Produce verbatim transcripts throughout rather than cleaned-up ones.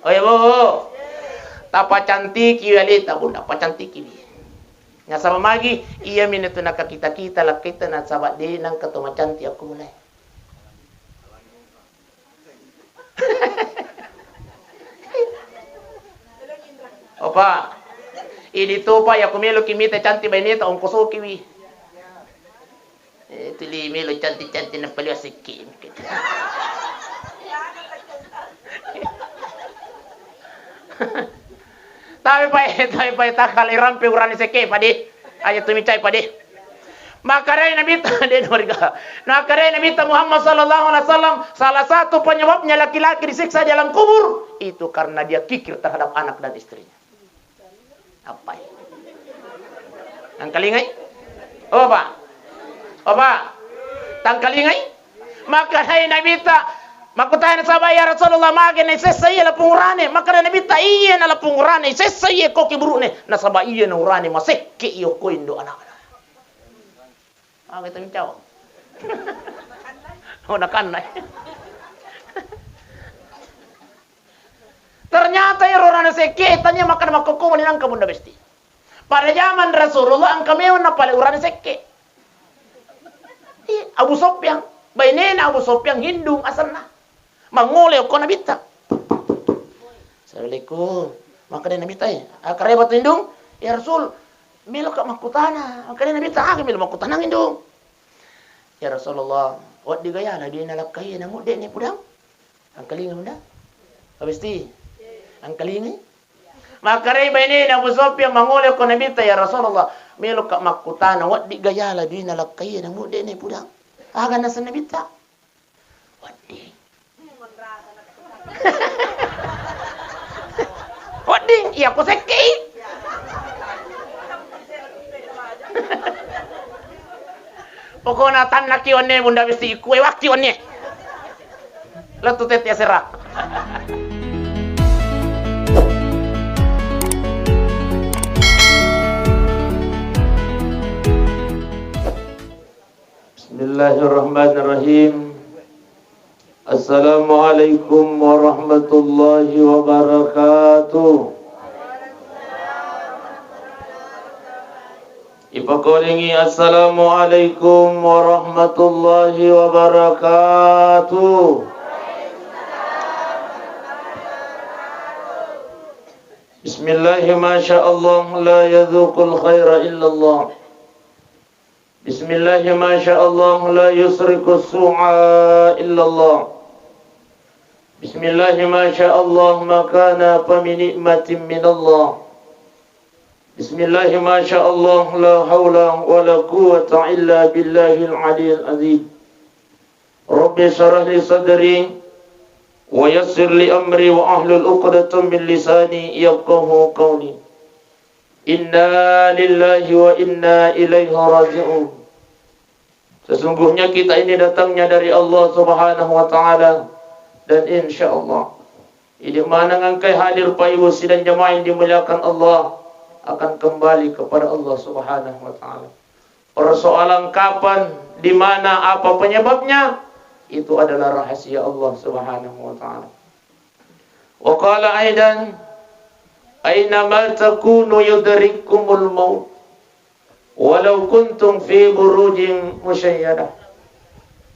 Oh ya, Bu. Tapacantiki wi aleta, Bunda, pacantiki wi. Nasaba magi, iya minatu nakakita-kita lakkaitta nasaba de nangka to macanti akko mulai. Opa, idi topa ya ku meloki mita cantik baineta ongkosoki wi. Eh, tuli melo cantik-cantik napaliwa sikki. Tapi pae, tapi pae takkala irampe urane sekke pade. Aja tumicai pade. Makkedai Nabitta, de noriga. Makkedai Nabitta Muhammad sallallahu alaihi wasallam, salah satu penyebabnya laki-laki disiksa di alam kubur itu karena dia kikir terhadap anak dan istrinya. Appai? Tangkalingai? Oh, Pak. Oh, Pak. Tangkalingai? Makkedai Nabitta, makkutana sahabat, "Ya Rasulullah, magi naisessa iye lapung urane?" Makkeda Nabitta, "Iye na lapung urane, isessa iye ko kiburune, nasaba iye na urane masekke iyo ko indo anakna." Ah, kita mencau. Oh, nakanna. Ternyata ero urane sekke, tania makkeda makkokko mani nangka Bunda Besti. Pada zaman Rasulullah engka mewa napale urane sekke. Iya, Abu Sofyan, bainena Abu Sofyan Hindung asenna. Mangole okko Nabitta. Assalamualaikum. Makkeda Nabitta, eh, "Akkareba tu Hindung?" "Ya Rasul, meloka makkutana." Makkeda Nabitta, "Aga melo makkutana Hindung?" "Ya Rasulullah, weddi gayala dui nalakkai nangudde ne pudang?" Angkalinga Bunda? Abesti? Angkalingai? Makkedai bainena Abu Sofyan mangole ko Nabitta, "Ya Rasulullah, meloka makkutana, weddi gayala dui nalakkai nangudde ne pudang?" Aga naseng Nabitta? Wedding. Wedding, iya ko sekkei. Pokona tannaki onne Bunda Besti, kuewakki onne. Lettu tette asera. Bismillahirrahmanirrahim. Assalamualaikum warahmatullahi wabarakatuh. Ipakolingi, "Assalamualaikum warahmatullahi wabarakatuh." Bismillahi masya Allah la yadzuqul khaira illallah. Bismillahi masya Allah la yusriku su'a illallah. Bismillahi masya Allah ma kana fa bi ni'matin minallah. Bismillahi masya Allah la haula wa la quwwata illa billahil aliyil azim. Rabbi syrah li sadri wa yassir li amri wa ahlul uqdatam min lisani yafqahu qawli. Inna lillahi wa inna ilaihi raji'un. Sesungguhnya kita ini datangnya dari Allah Subhanahu wa Ta'ala, dan insya Allah, idi maneng engkai hadir Pak Ibu sidang jamaah yang dimuliakan Allah, akan kembali kepada Allah Subhanahu wa Ta'ala. Persoalan kapan, di mana, apa penyebabnya, itu adalah rahasia Allah Subhanahu wa Ta'ala. Wa qala aidan, "Aina ma takunu yudrikkumul maut, walau kuntum fi burujin musyayyada."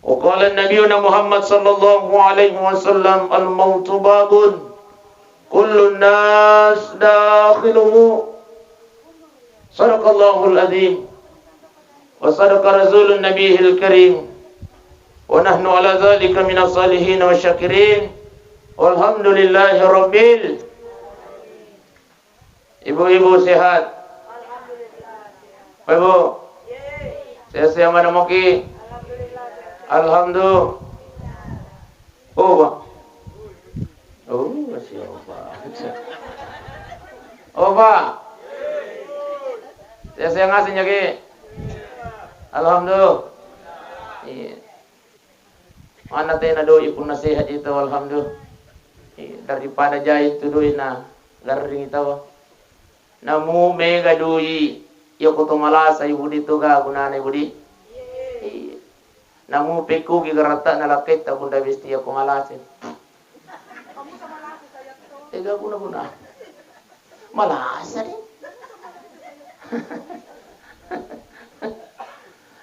Wa qala Nabiyuna Muhammad sallallahu alaihi wasallam, "Al-mautu babun, kullun nas dakhiluhu." Sadaqallahul azim. Wa sadaqa rasulun nabiyil karim. Wa nahnu ala dzalika minas salihin wa syakirin. Walhamdulillahi rabbil. Ibu-ibu sehat? Ibu? Sehat-sehat mana moki? Alhamdulillah. Oh, Pak. Oh, masih Opa. Opa. Ya, saya ngasih nyaki. Alhamdulillah. Iya. Mana tena doi pun nasihat itu, alhamdulillah. Iya, daripada jai itu doi na garring itu. Namu mega dui, iya ko to malasa i budi tu ga gunana i budi. Iya. Namu pekku gi garatta na lakketta Bunda Besti iya ko malasa. Guna-guna. Malasa ni.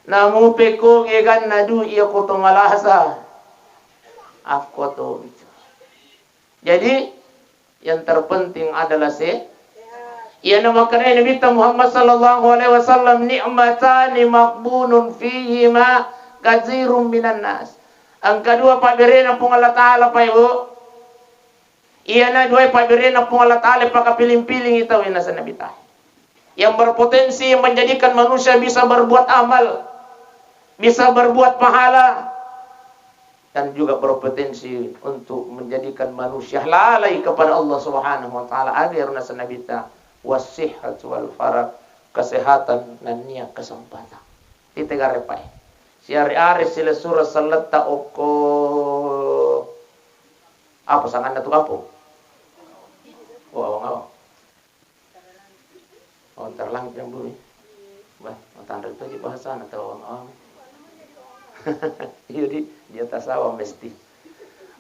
Namu pekko eganna du iya koto malasa. Akko to bicara. Jadi, yang terpenting adalah se-, iyana makkedai Nabitta Muhammad sallallahu alaihi wasallam, "Ni'matani maghbunun fihima katsirun minan nas." Engka dua pabberena Puang Allah Ta'ala, Pak Ibu. Iyana dua pabberena Puang Allah Ta'ala pakapiling-pilingi tau, naseng Nabitta. Yang berpotensi menjadikan manusia bisa berbuat amal, bisa berbuat pahala, dan juga berpotensi untuk menjadikan manusia lalai kepada Allah Subhanahu wa Ta'ala. Aga ero naseng Nabitta, "Wasihhat wal farag," kesehatan nennia kesempatan. Titegare pae. Siare-are silessureng selletta okko, apa sanganna tu kampong? Oh, awang-awang. Oh, terlang jambu ni. Bah, matanre tu ji bahasana tau awang-awang. Iya di, di atas awan mesti.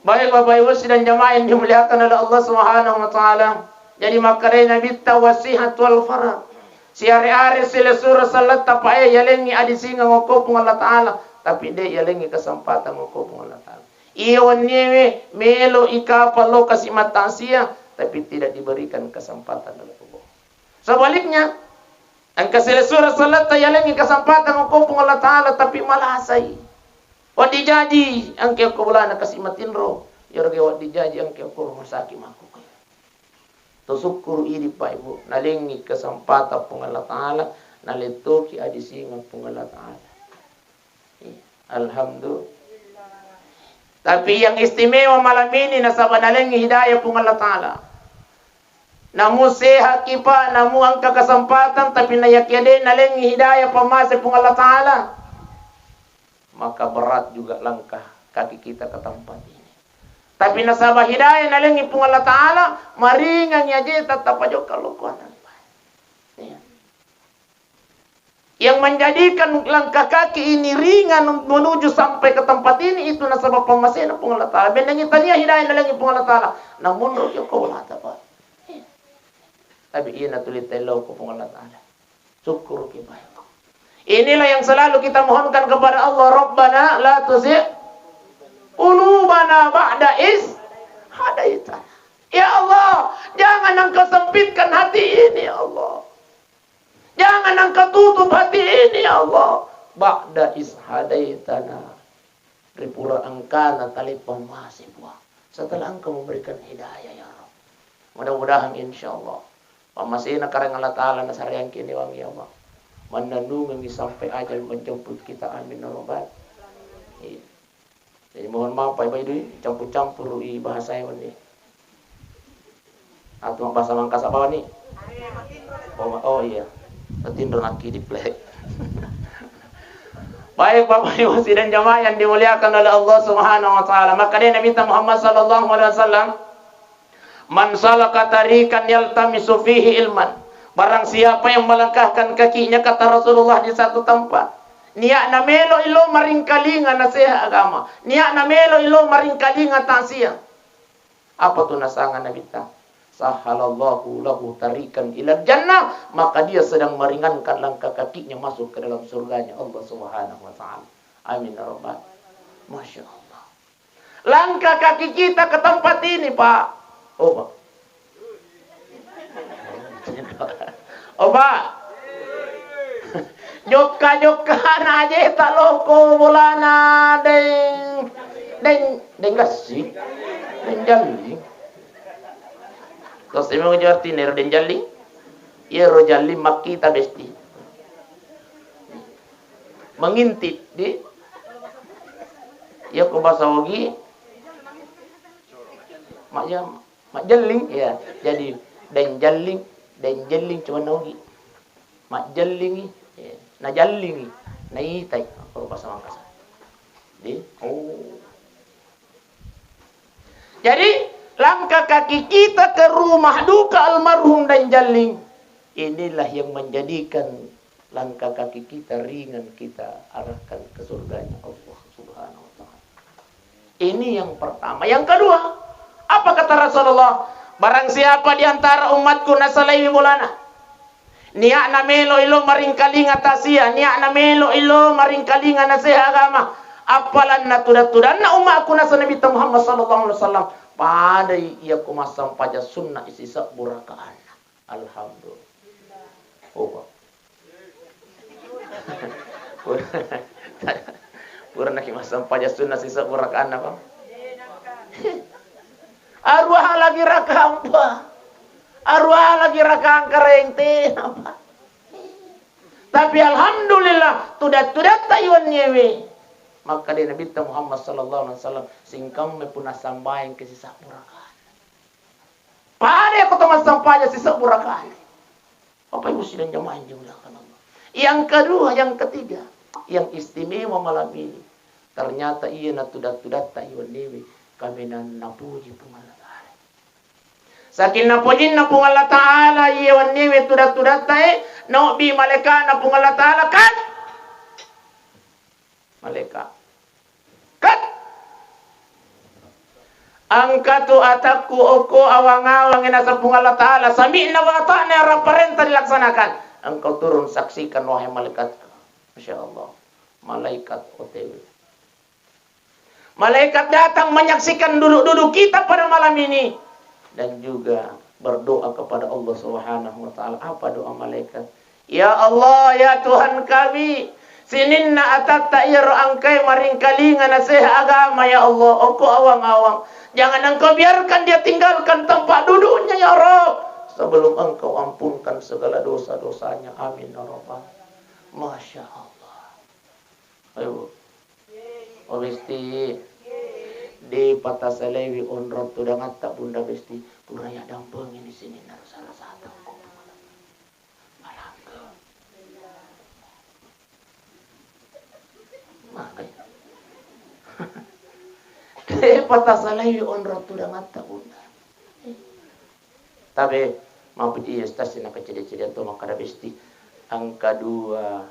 Baik, Bapak Ibu sidang jamaah yang dimuliakan oleh Allah Subhanahu wa Ta'ala. Jadi, makkedai Nabitta, "Wasihhat wal farag." Siare-are silessureng selletta pae yalengngi adisingeng okko Puang Allah Ta'ala, tapi de' yalengngi kesempatan okko Puang Allah Ta'ala. Iya wenniewe melo ikapang lo kasi mattasia, tapi tidak diberikan kesempatan oleh Allah. Sebaliknya, engka silessureng selletta yalengngi kesempatan okko Puang Allah Ta'ala, tapi malasai. Wedding jaji engka okko bolana kasi matinro, iyaro ge wedding jaji engka okko rumah sakit makkuke. To sukkuru idi, Pak Ibu, nalengngi kesempatan Puang Allah Ta'ala, nalettoki adisingeng Puang Allah Ta'ala. Iya. Alhamdulillah. Tapi yang istimewa malam ini nasaba nalengngi hidayah Puang Allah Ta'ala. Namu sehat ki, Pak, namu engka kesempatan, tapi nayakia de' nalengngi hidayah pammase Puang Allah Ta'ala, maka berat juga langkah kaki kita ke tempat ini. Tapi nasaba hidayah nalengngi Puang Allah Ta'ala, maringangngi aje tetap pajokka lokoanna. Iya. Yang menjadikan langkah kaki ini ringan menuju sampai ke tempat ini, itu nasaba pammasena Puang Allah Ta'ala. Bennengngi tania hidayah nalengngi Puang Allah Ta'ala, namunro ki okko bolata, Pak. Iya. Tapi iya natuli tello ko Puang Allah Ta'ala. Syukur ki, Pak. Inilah yang selalu kita mohonkan kepada Allah, "Rabbana la tuzigh qulubana ba'da idh hadaitana." Ya Allah, jangan Engkau sempitkan hati ini, ya Allah. Jangan Engkau tutup hati ini, ya Allah. Ba'da idh hadaitana. Ripura engkana taleppa mase, Puang. Setelah Engkau memberikan hidayah, ya Rabb. Mudah-mudahan, insya Allah, pammasena kareng Allah Ta'ala nasareangki ni wangi, ya Allah. Mannennungengngi sampai ajal menjemput kita. Amin, ya Rabbal. Iya. Jadi, mohon maaf, Pak Ibu, campur-campur i bahasa wenni. Atau bahasa Mangkasa bawani? Oh, ma-, oh iya. Tatinro nakki di plek. Baik, Bapak Ibu sidang jamaah yang dimuliakan oleh Allah Subhanahu wa Ta'ala. Makkedai Nabitta Muhammad sallallahu alaihi wasallam, "Man salaka tariqan yaltamisu fihi ilman." Barang siapa yang melangkahkan kakinya, kata Rasulullah, di satu tempat, niatna melo ilo maringkalinga naseha agama, niatna melo ilo maringkalinga tasia. Apa tu nasanga Nabitta? "Sahhalallahu lahu tariqan ilal jannah," maka dia sedang meringankan langkah kakinya masuk ke dalam surganya Allah Subhanahu wa Ta'ala. Amin ya Rabbal. Masya Allah. Langkah kaki kita ke tempat ini, Pak. Oh, Pak. Oh, Pak. Jokka-jokkana aja tak loko bolana deng, deng, deng gassi. Deng jalli. Terus memang artinya deng jalli. Iyaro jalli makkita besti. Mengintip di. Iya ko bahasa Ogi. Mak jam. Majjelling, ya. Jadi, deng jalling, deng jelling cuma naugi. Majjellingi, ya. Najallingi, naitai. Kalau bahasa Makassar. Di, oh. Jadi, langkah kaki kita ke rumah duka almarhum dan jalling. Inilah yang menjadikan langkah kaki kita ringan, kita arahkan ke surganya Allah Subhanahu wa Ta'ala. Ini yang pertama. Yang kedua, apa kata Rasulullah? Barang siapa di antara umatku nasalaiwi bolana, niatna melo ilo maringkalinga tasia, niatna melo ilo maringkalinga naseha agama, appalanna tudang-tudanna umatku nasaba Nabitta Muhammad sallallahu alaihi wasallam, padai iya ko massampajang sunna sisebbu rakaanna. Alhamdulillah. Oh, Pak. Pura, pura naki massampajang sunna sisebbu rakaanna, Pak. Aruaha lagi rakaang, Pak. Aruaha lagi rakaang karente, Pak. Tapi alhamdulillah, tudang-tudatta iwenniewe. Maka de Nabitta Muhammad sallallahu alaihi wasallam singkamme punna sambayang ke sisebbu rakaanna. Pada ko to massampajang sisebbu rakaat. Bapak Ibu sidang jamaah yang dimuliakan Allah. Yang kedua, yang ketiga, yang istimewa malam ini, ternyata iya natuda-tudatta iwenniewe kamenan napuji Puang Allah Ta'ala. Saking napojinna Puang Allah Ta'ala iwenniewe tuda-tudatta e, naobbi malaikana Puang Allah Ta'ala, kat! Malaika. Kat! Engka tu atakku okko awang-awang e nasaba Puang Allah Ta'ala, sami'na wa ata'na, ero parenta dilaksanakan. Engkau turun saksikan wahai malaikatku. Masya Allah. Malaikat O T W. Malaikat datang menyaksikan duduk-duduk kita pada malam ini. Dan juga berdoa kepada Allah Subhanahu wa Ta'ala. Apa doa malaikat? Ya Allah, ya Tuhan kami, sininna atatta iyaro engkae maringkalinga naseha agama, ya Allah, okko awang-awang. Jangan Engkau biarkan dia tinggalkan tempat duduknya, ya Rabb, sebelum Engkau ampunkan segala dosa-dosanya. Amin, ya Rabbal. Masya Allah. Ayo, Bu. O Besti. De patasalaiwi onrong tudangatta, Bunda Besti. Pura ya dampengi di sini, narusa-rusata ko. Alhamdulillah. Makai. De patasalaiwi onrong tudangatta, Bunda. Tapi, mapuji iya, stasi nakacede-cede to makkada Besti. Engka dua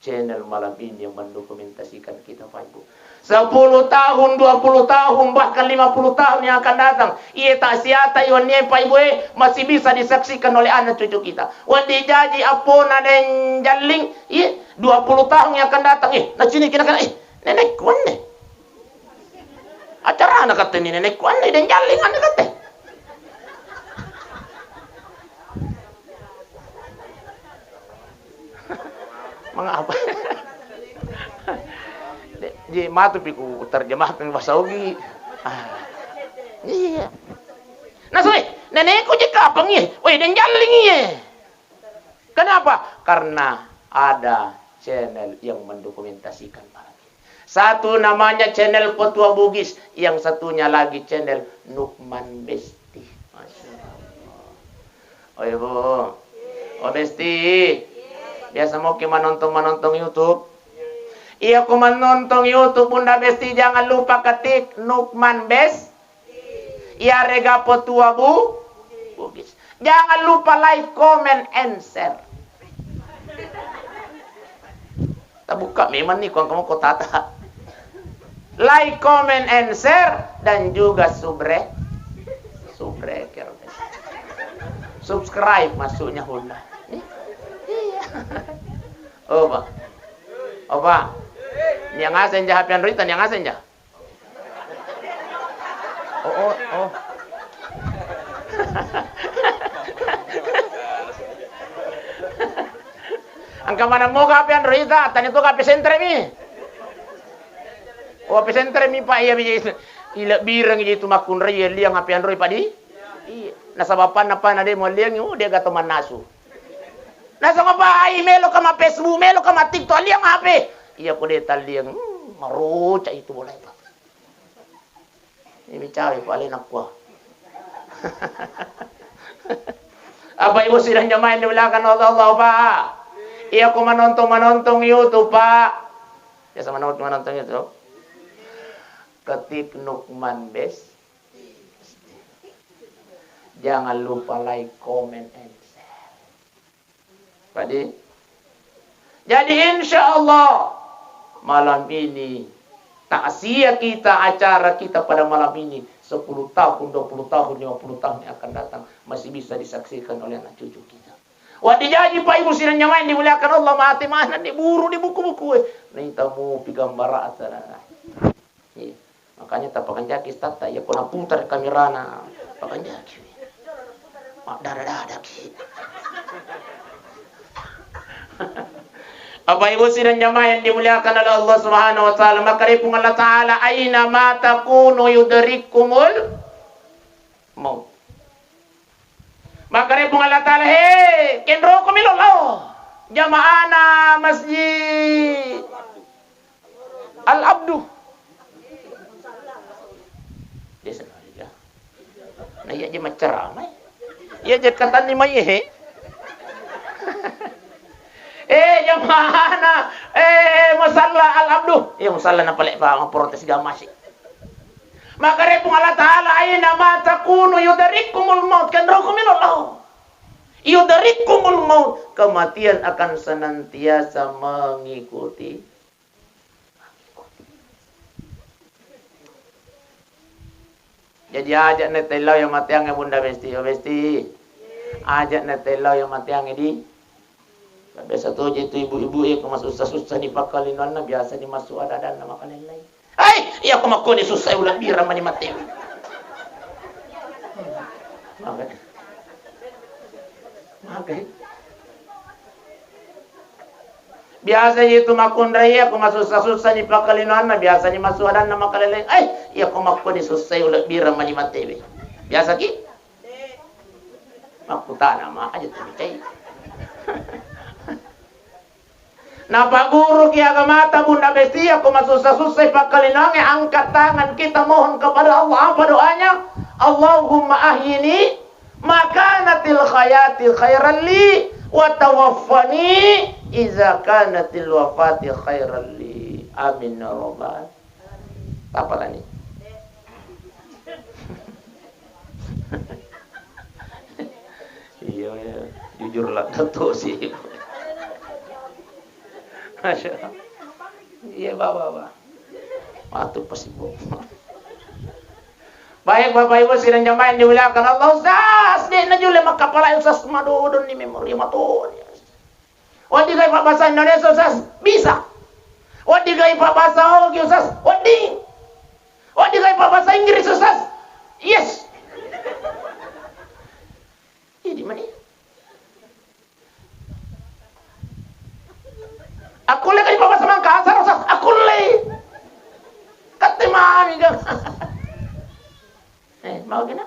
channel malam ini yang mendokumentasikan kita, Pak Ibu. Sepuluh tahun, dua puluh tahun, bahkan lima puluh tahun yang akan datang, iye taksiata iwennie, Pak Ibu, eh, masih bisa disaksikan oleh anak cucu kita. Wedding jaji appona Deng Jalling, iye, dua puluh tahun yang akan datang, eh, nacini kira-kira, eh, nenekku anne. Acarana katteni nenekku anne, Deng Jalling anne katte. Mengapa? Ji, matu pi ku terjemahkan bahasa Ugi. Ah. Iya. Nah, soe, nenekku je kapang iye. Woi, Deng Jalling iye. Kenapa? Karena ada channel yang mendokumentasikan malam ini. Satu namanya channel Petua Bugis, yang satunya lagi channel Nukman Besti. Masya Allah. Oh, Ibu. Oh, Besti. Biasa moki manontong-manontong YouTube? Iya, ku manontong YouTube, Bunda Besti, jangan lupa ketik Nukman Bes-, Iyarega Petua Bu-, Bugis. Jangan lupa like, comment, and share. Tabuka memang ni kuang kamu kotata. Like, comment, and share, dan juga subre-, subscribe. Subscribe maksudnya, Honda. Iya. Oh, Pak. Oh, Pak. Niang aseng ja H P Android, niang aseng ja. Oh, oh, oh. Engka maneng moga H P Android ta, tania tu H P Sentre mi. Oh, H P Sentre mi, Pak, iya, iya. Ilebbireng itu makkunrai liang H P Android, Pak, di? Iya. Nasaba panna, panna de mualliang, oh, de gato mannasu. Nasaba, Pak, ai, melo ka ma Facebook, melo ka ma TikTok, liang H P. Iya, ko de talliang, hmm, maroca itu bola, Pak. Ini cawe pale nakkua. Apa Ibu sidang jamaah yang dimuliakan Allah, Allah, Pak? Iya, ku manontong-manontong YouTube, Pak. Biasa manontong-manontong YouTube. Ketik Nukman Bes. Jangan lupa like, comment, and share. Padi? Jadi, insya Allah, malam ini, takziah kita, acara kita pada malam ini, Sepuluh tahun, dua puluh tahun, lima puluh tahun yang akan datang masih bisa disaksikan oleh anak cucu kita. Wah, dijaji, Pak, Ibu, sidang jamaah yang dimuliakan Allah, mate maneng, diburu di buku-buku, eh. Naita mupi gambar atas. Iya. Makanya tapakanjaki statta, iya, ko naputar kamerana, pakanjaki. Maddara-daraki. Bapak Ibu sidang jamaah yang dimuliakan oleh Allah Subhanahu wa Ta'ala, maka dari Puang Allah Ta'ala, "Aina ma takunu yudrikkumul maut." Maka dari Puang Allah Ta'ala, "He, kenroko milo lao jamaahna masjid." Al-Abdu. Dia sengaja. Nah, iya je maccarama. Iya je katanni mai, he. Eh, jamaahna, eh, musalla Al-Abdu. Iya, musalla na pale pa protes gamasi. Maka dari Puang Allah Ta'ala, "Aina ma takunu yudrikkumul maut." Kenroko milo lao. Yudrikkumul maut. Kematian akan senantiasa mengikuti. Jadi, aja' na tellau iya mateangnge, Bunda Besti. Oh, Besti. Aja' na tellau iya mateangnge, di. Biasa to je tu ibu-ibu, iya ko masussa-sussa ni pakkalinoanna, biasa ni massu ada-adanna makalellai. Ai, iya ko makkoni sussa, ulebbirang mani mate. Maka. Maka. Biasa je tu makkunrai, iya ko masussa-sussa ni pakkalinoanna, biasa ni massu adanna makalellai. Ai, iya ko makkoni sussai, ulebbirang mani matewe. Biasa ki? Makkutana ma aja tu micai. Napagguruki agamata, Bunda Besti, iya ko masussa-sussai pakkalinoangnge, angkat tangan kita mohon kepada Allah. Apa doanya? "Allahumma ahyini ma kanatil hayati khairan li, wa tawaffani iza kanatil wafati khairan li." Amin ya rabbal. Apa tadi? Iya, iya. Jujurlah, Datuk sih. Masya Allah. Iya, Bapak, Bapak. Matu pasti, Bu. Baik, Bapak Ibu sidang jamaah yang dimuliakan Allah, Ustaz, de' na julle makkapala, Ustaz, madodonni memori matoni. Wedding gaga bahasa Indonesia, Ustaz? Bisa. Wedding gaga bahasa Ogi, Ustaz? Wedding. Wedding gaga bahasa Inggris, Ustaz? Yes. Jadi mani. Aku le gaga bahasa Mangkasar, Ustaz? Aku le. Kate mami ga. Eh, mau kena?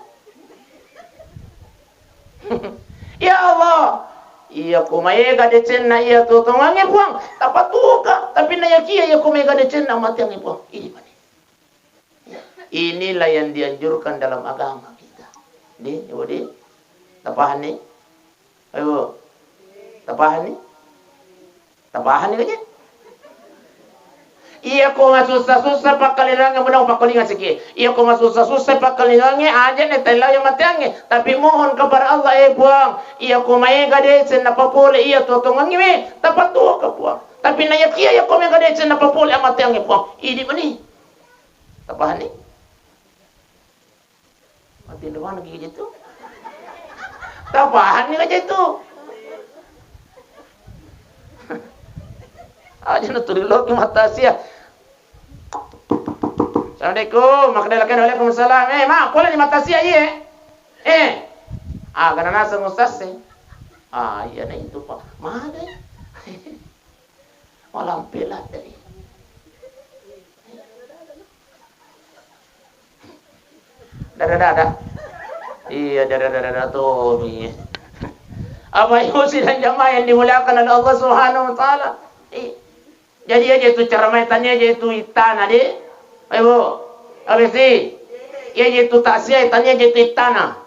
Ya Allah, iya ko maega decenna iya tuo-tuongengnge, Puang, tapatuoka, tapi naiyakia iya ko maega decenna amateangnge, Puang. Ini mani. Inilah yang dianjurkan dalam agama kita. Di, Ibu di? Tapahanni? Ayo, tapahanni? Tapahanni gaje? Iya ko masussa-sussa pakkalinoangnge, menang pakkalinga siki. Iya ko masussa-sussa pakkalinoangnge, aja' na tellau iya mateangnge. Tapi mohon kepada Allah, eh Puang, iya ko maega deceng napapole iya tuo-tuongengnge, tapatuoka Puang. Tapi naiyakia iya ko maega deceng napapole amateangnge, Puang. Idi mani. Tapahanni? Mati di mana gigi itu? Tapahanni aja itu. Aja' na tuli loki mata sia. Assalamualaikum. Makkeda lakkainna, "Waalaikumsalam." Eh, ma, pole ni mata sia, iye. Eh. Ah, gana naseng ustaz sih. Ah, iya na itu, Pak. Mana? Malampe ladde. Dada-dada. Iya, dada-dada Tommy. Apa ibu sidang jamaah yang dimuliakan oleh Allah Subhanahu wa Ta'ala? Iya. Jadi, iya je tu ceramah, tania je tu ittana, di. Ayo, Bu. Habis, di. Iya je tu taksiah, tania je tu ittana.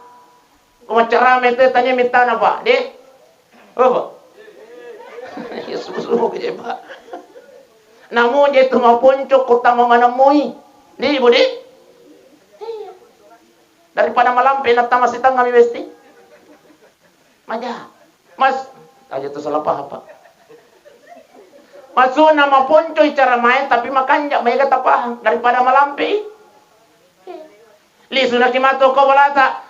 Ko maccarama itu tania mittana, Pak, de'? Apa? Ya, subuh-subuh ke, Pak. Namu je tu maponco ko tama manemmui. De', Bu, de'? Iya. Daripada malampe na tama sitengah mi besti. Maja. Mas, aja tu salah paham, Pak. Maksudna maponcoi cara main, tapi makanja' maega tapahang daripada malampe. Iya. Lisu naki matu ko bolata.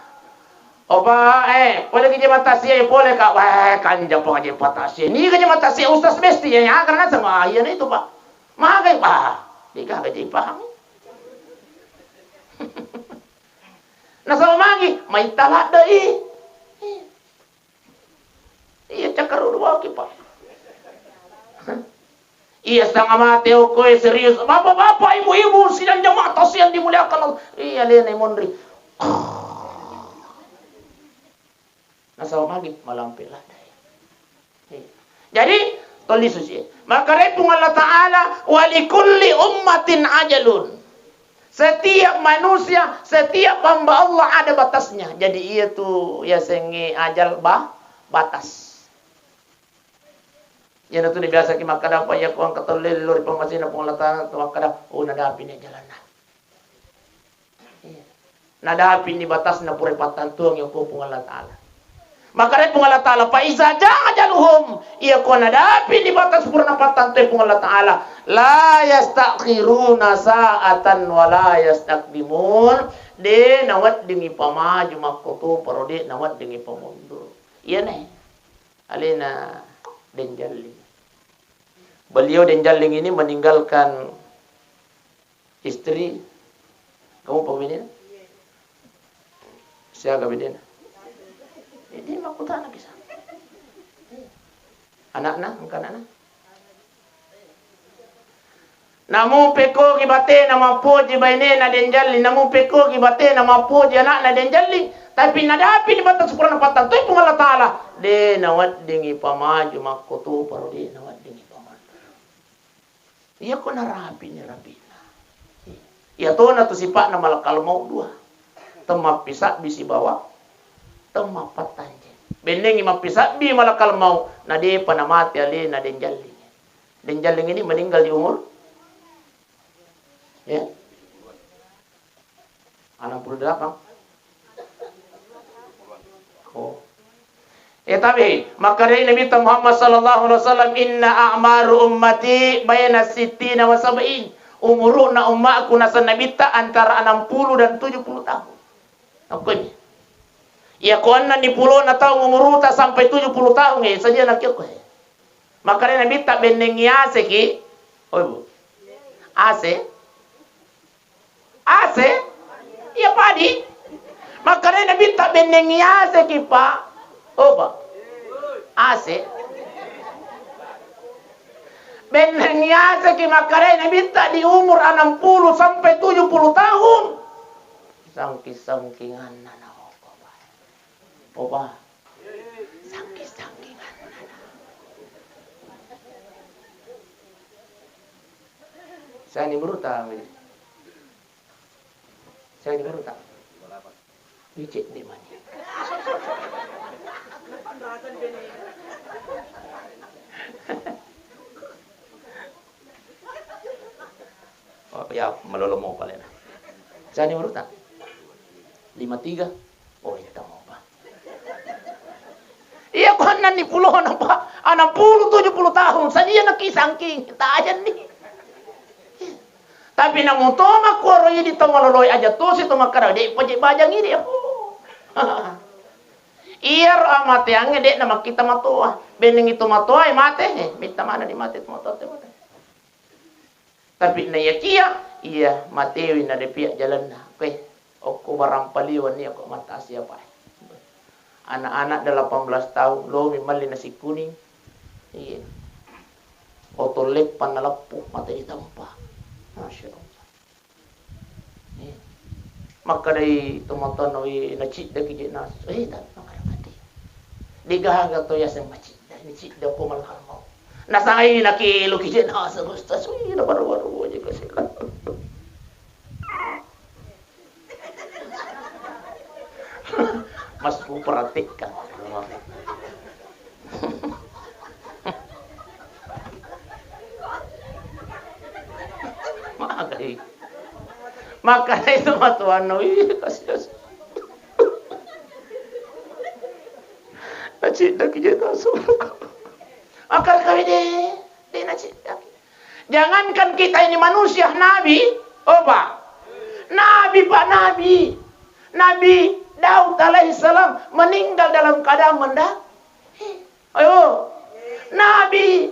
Opa, eh, pole ki jema tasie, pole ka, wah, kanja pa jema tasie. Ni ka jema tasie, Ustaz Besti, ya, ya, karena sama, ah, iya na itu, Pak. Magai, wah, di ka gaji paham. Nasaba magi, mai taladde i. Iya, cakkaruru waki, Pak. Iya, setengah mate okko e, serius. Bapak-bapak, ibu-ibu, sidang jamaah tausiah yang dimuliakan Allah. Iya, lena monri. Nasaba magi malampe ladde. Iya. Jadi, toli suci. Maka repung Allah Ta'ala, "Wa likulli ummatin ajalun." Setiap manusia, setiap hamba Allah ada batasnya. Jadi, iya tu yasengnge ajal ba-, batas. Iyana tu biasa ki makkada, apa iya ko engka tellello ri pammasena Puang Allah Ta'ala, tu makkada, "Oh, nadapi ni jalanna." Iya. Nadapi ni batasna pura pattantuang iya ko Puang Allah Ta'ala. Maka ri Puang Allah Ta'ala, "Fa iza jaa ajaluhum," iya ko nadapi ni batas pura napattantue Puang Allah Ta'ala, "La yastakhiruna sa'atan wa la yastaqdimun." De naweddingi pamaju makkotoparo, de naweddingi pamundur. Iyana alena Deng Jalling. Beliau Deng Jalling ini meninggalkan istri. Kamu apa bedena? Siaga bedena? Jadi makkutana kisah. Anakna, engka anakna? Namu pekogi batena mappoji bainena Deng Jalling, namu pekogi batena mappoji anakna Deng Jalling, tapi nadapi ni batas pura napattantoi Puang Allah Ta'ala, de naweddingi pamaju makkotoparo, de naweddingi pamaju. Iya ko narapi ni rapi'na. Iya tona tu sipa'na malakal maut dua. Temmappisabbi sibawa temmappattanje. Bennengngi mappisabbi malakal maut, na depa namate alena Deng Jalling. Deng Jalling ini meninggal di umur, ya, enam puluh delapan. Oh. Eh, tapi makkedai Nabitta Muhammad sallallahu alaihi wasallam, "Inna a'maru ummati baina sittina wa sab'in." Umuruna ummaku, naseng Nabitta, antara enam puluh dan tujuh puluh tahun. Okko ni. Iya ko enneng ni pulona taung umuruta sampai tujuh puluh tahun, eh, sadia na kiokko, eh. Makkedai Nabitta, "Bennengngi aseki." Oh, Ibu. Ase? Ase? Iya padi. Makkedai Nabitta, "Bennengngi aseki, Pak." Oh, Pak. Ase? Bennengngi aseki, makkedai Nabitta, di umur enam puluh sampai tujuh puluh tahun. Sangking-sangkinganna na okko, Pak. Opa. Sangking-sangkinganna. Saya ni beruta, saya ni beruta. Licik di mani. Oh, ya, malolo mo palena. Sani urutan? Lima tiga. Oh, iya, tamo, Pak. Iya, ko enneng ni pulona, Pak. Enam puluh, tujuh puluh tahun. Sadia na ki sangking. Tajen ni. Tapi namu to makkuaro idi to maloloe aja tosi to makkada, de' paje bajang idi. Iyaro amateangnge de' namakkita matoa. Bennengngi to matoae mate, eh, mitta mana di mate to matoa te mate. Tapi naiyakia, iya matewi na de' pia jalanna. Oke, okko barang paliwan ni okko mata siapa, eh. Anak-anak delapan belas tahun, lomi malli nasi kuning. Iya. Oto leppan naleppu, mate ditempa. Masya Allah. Eh, makkadai tomatoanna, "Wé, naciddaki je nasu." Eh, tapi makkada mati. Degaga to yaseng macidda, ini cidda ko malakal mau. Nasai nakeloki je nasu, Ustaz. Wih, nabaru-baru aja kasih. Mas, ku perhatikan. Magai. Makanya itu matuanna, wih, kasih, kasih. Naciddaki je nasu. Akal kawin deh, deh naciddaki. Jangankan kita ini manusia, nabi, oh, Pak. Nabi, Pak, nabi. Nabi Daud alaihissalam meninggal dalam keadaan menda-, ayo, Nabi,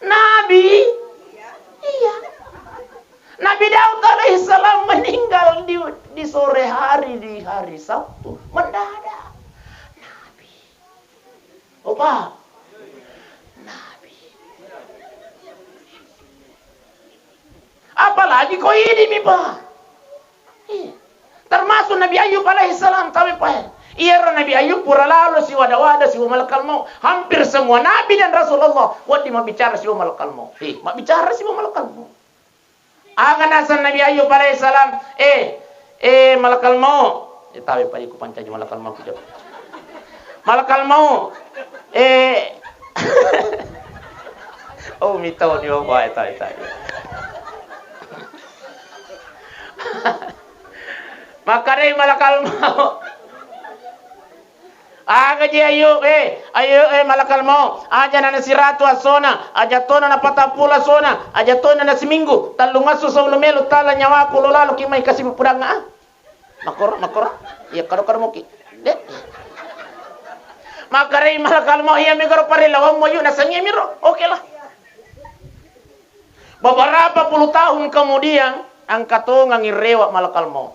Nabi, iya, Nabi Daud alaihissalam meninggal di, di sore hari, di hari Sabtu, mendadak. Nabi, opa, Nabi. Apalagi ko idi mi, Pak. Iya. Termasuk Nabi Ayub alaihissalam, tabe, Pak. Iyaro Nabi Ayub pura lalo siwada-wada siwa malakal maut. Hampir semua nabi dan Rasulullah wedding mabbicara siwa malakal maut. Eh, mabbicara siwa malakal maut. Aga naseng Nabi Ayub alaihissalam, eh, eh, malakal maut. Eh, tabe, Pak, ku pancaji malakal maut, Pak. Malakal maut. Eh. Oh, mitau ni, oh, bae, tai, tai. Makkedai malakal maut. Aga je Ayub, eh, Ayub, eh, malakal maut. Aja na nasiratu assona, aja tona na patappulo assona, aja tona na siminggu, tellung esso sebelum melo tala nyawaku lo lalo ki mai kasi pudangnga, ah. Makkoro, makkoro. Iya, kado-kado moki. De. Makkedai malakal maut, iya mi garo parellawammu, Ayub, nasengngi miro. Oke lah. Beberapa puluh tahun kemudian, engka tongengngi rewe' malakal maut.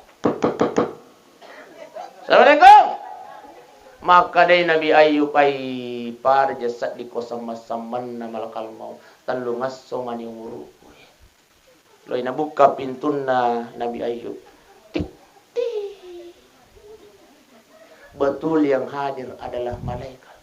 Assalamualaikum. Makkedai Nabi Ayub, ai, pada je sedding ko samma-sammanna malakal maut. Tellung esso mani umuruku. Loi nabukka pintunna Nabi Ayub. Tik, tik. Betul yang hadir adalah malaikat.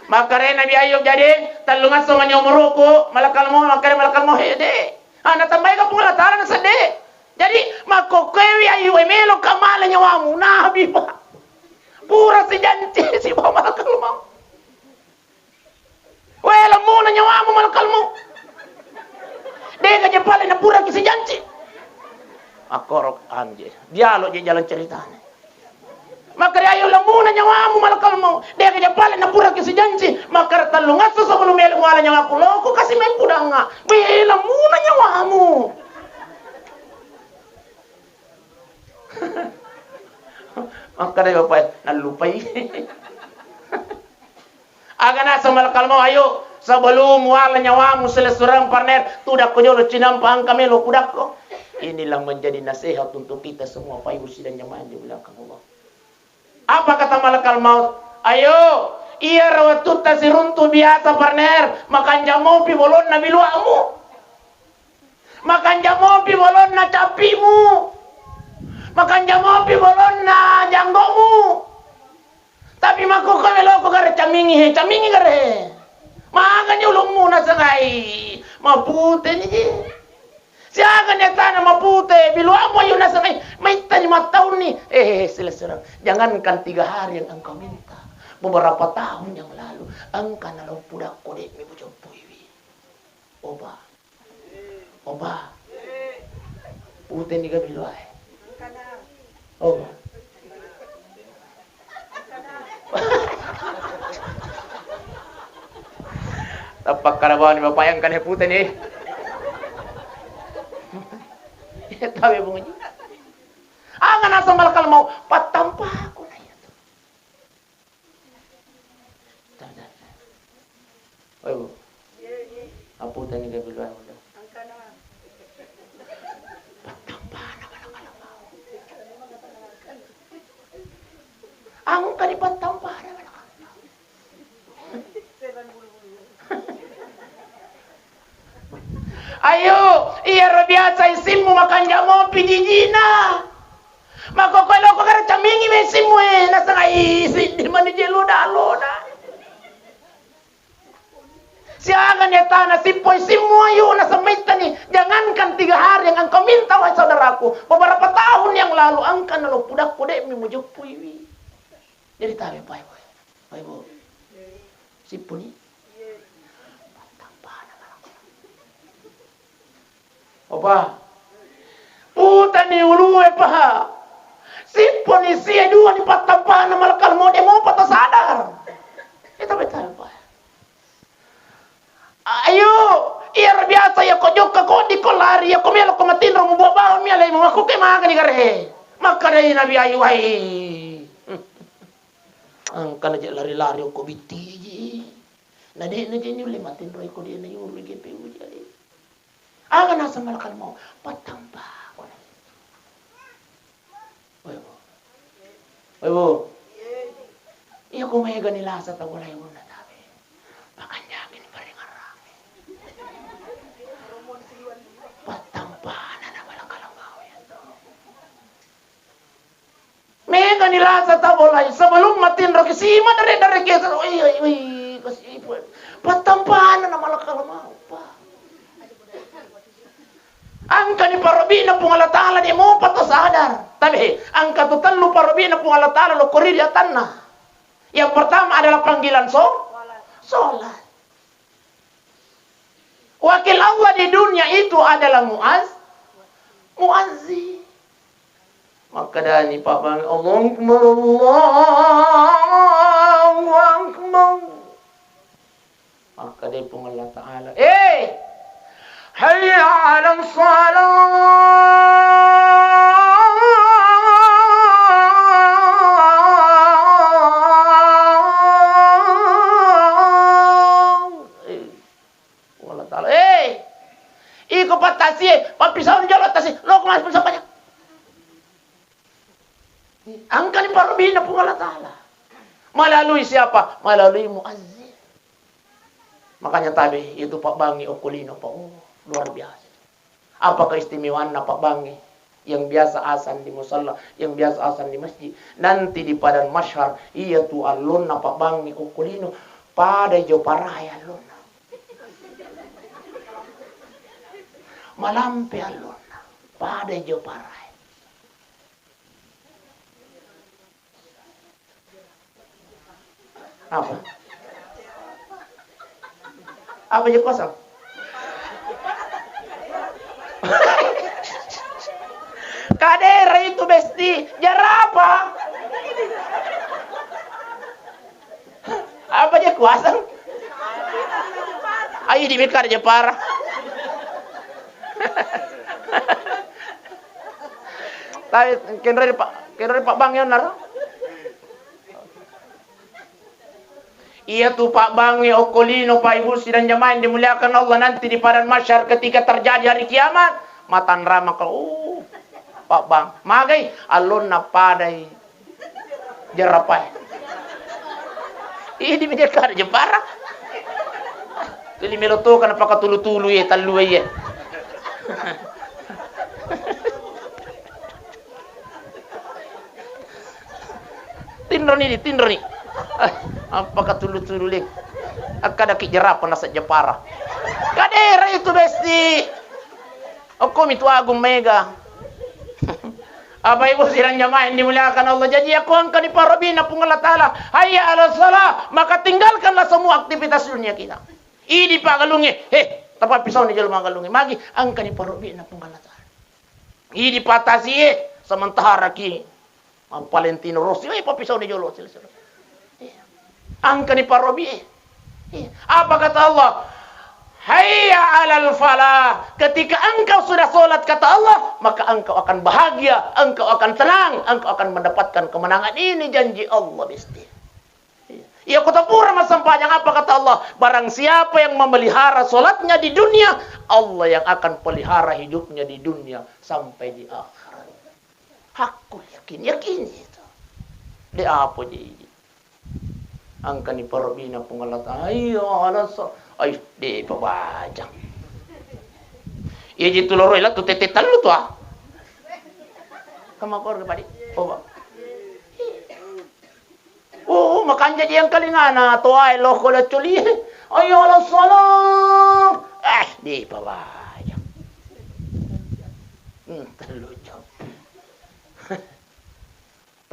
Makkedai Nabi Ayub, jadi tellung esso mani umuruku, malakal maut, makkedai malakal maut, he, de. Ah, natambai ka Puang Allah Taala nasedde. Jadi, makkokkoewi Ayub, e, melo ka mala nyawamu, Nabi, Pak. Pura sijanci sibawa malakal maut. We, lemmuna nyawamu malakal maut. Dega je pale napuraki sijanci. Makkoro anu je. Dialog je jalan ceritana. Makkeda, ayo lemmuna nyawamu malakal maut. Dega je pale napuraki sijanci. Makkeda tellung esso sebelum melo muala nyawaku, loko kasi mai pudangnga. We, lemmuna nyawamu. Makkeda bapakna, nallupai. Aga naseng malakal maut, ayo, sebelum muala nyawamu silessureng, partner, tudakko jolo cinampa engka melo pudakko. Inilah menjadi nasihat untuk kita semua, Bapak Ibu sidang jamaah yang dimuliakan Allah. Apa kata malakal maut? Ayo, iyaro wettutta siruntu biasa, partner, makanja mopi bolonna biluamu. Makanja mopi bolonna cappimu. Makanja mopi bolonna janggomu. Tapi makkokkoe loko gare camingi he, camingi gare he. Magani ulummu nasengngai, maputeni je. Siagani atana mapute, biluamu ayu nasengngai, maittani mattaunni. Eh, eh, eh, silessureng. Jangankan tiga hari yang engkau minta, beberapa tahun yang lalu engka nalo pudakko de'mi mujeppuiwi. Opa. Opa. Puteni gabi luae. Opa. Tappa karabani bapak yang kane puteni. Tabe bunyi. Aga naseng malakal maut, pattampaku na iya tu. Oi, Bu. Aputani gabi luae muda. Pattampana malakal maut. Engka ni pattampana malakal maut. Ayo, iyaro biasa isimmu makanja mopi jijina. Makkokkoe loko gare camingi me isimmu e, nasengngai siddi mani je loda-loda. Siaga ni atana sippo isimmu ayu nasemmaittani. Jangankan tiga hari yang engkau minta, wahai saudaraku, beberapa tahun yang lalu engka nalo pudakko de'mi mujeppuiwi. Jadi tabe pai boy. Pai bo. Sippuni. Opa. Putani ulue paha. Sippuni sia dua ni pattampana malakal maut, de mopa to sadar. Eta beta apa? Ayo, Iyaro biasa iyako jokka ko di ko lari, iyako melo ko matinro mubua bawang mi alaimu, makkuke magani gare. Makkedai Nabi Ayub, wai. Engkana je lari-lari ko bittiji. Na de' na je nyulle matinro ko de' na yuru G P U jadi. Aga naseng malakal maut, pattampa ko na. Woi, Bu. Woi, Bu. Iya, ko maega ni lasa tau laing ulunna tabe. Pakanjaki ni paringerrangi. Pattampana na malakal maut iya to. Mega ni lasa tau laing, sebelum matinroki sima dare-dare kesa, oi, oi, oi, kasi, pattampana na malakal maut, Pak. Engka ni parobina Puang Allah Ta'ala, de' mopa to sadar. Tapi, engka tu tellu parobina Puang Allah Ta'ala lokko ri atanna. Yang pertama adalah panggilan so-, sholat. Wakil Allah di dunia itu adalah muaz-, muazzin. Makkedani pabbangi, "Allahu Akbar, Allahu Akbar." Makkedai Puang Allah Ta'ala, "Eh, hayya 'alas shalah." Eh, Puang Allah Ta'ala, "Eh, iko pattasie, pappisauni jolo tasi, loko masuk sampajang." Engkani parobina Puang Allah Ta'ala. Melalui siapa? Melalui muazzin. Makanya tabe itu pabbangi okko lino, Pak. Oh, luar biasa. Apa keistimewaanna pabbangi yang biasa azan di musalla, yang biasa azan di masjid? Nanti di padang mahsyar, iya tu allonna pabbangi okko lino, pada jo parae allonna. Malampe allonna, pada jo parae. Apa? Apa je kosong? Kadera itu besti, jerapah. Apa je kuaseng? Ai, di mekar je parah. Tapi kenroi Pak, kenroi Pak Bang Yonar. Iya tu pabbangi okko lino, Pak Ibu sidang jamaah yang dimuliakan Allah, nanti di padang mahsyar ketika terjadi hari kiamat, matanrama kalau, uh, pabbang. Magai allonna padai jerapai. Idi mi dekar jepara. Tuli melo to kana pakatulu-tulu ye, tallu ye. Tinroni di, tinroni. Eh, apa katulu-tulu le? Akkadaki jerapah naseng jepara. Kadera itu besti. Okko mi tu agung mega. Apa Ibu sidang jamaah yang dimuliakan Allah. Jadi aku angka di parabina Puang Allah Ta'ala. Hayya ala salah. Maka tinggalkanlah semua aktivitas dunia kita. Idi pagalunge. Heh, tapappisau ni jolo magalunge. Magi angka di parabina Puang Allah Ta'ala. Idi patasie, sementara ki Valentino Rossi, eh, pappisau ni jolo, selesai. Iya. Angka ni parobie. Iya. Apa kata Allah? Hayya alal falah. Ketika engkau sudah sholat, kata Allah, maka engkau akan bahagia, engkau akan tenang, engkau akan mendapatkan kemenangan. Ini janji Allah, besti. Iya. Iya, kota pura massempajang, apa kata Allah? Barang siapa yang memelihara sholatnya di dunia, Allah yang akan pelihara hidupnya di dunia sampai di akhirat. Hakku yakin, yakin itu. De apa jadi. Angkani parobina Puang Allah Ta'ala. Ayo, alasan. Ayo, de pabajang. Iya, jitu loro ila tu tete tellu tu, ah. Kamu kor padi. Oh, Pak. Oh, makanja je engkalingana toae lo ko leccoli. Hayya ala shalah. Eh, de pabajang. Hmm, tellu jam.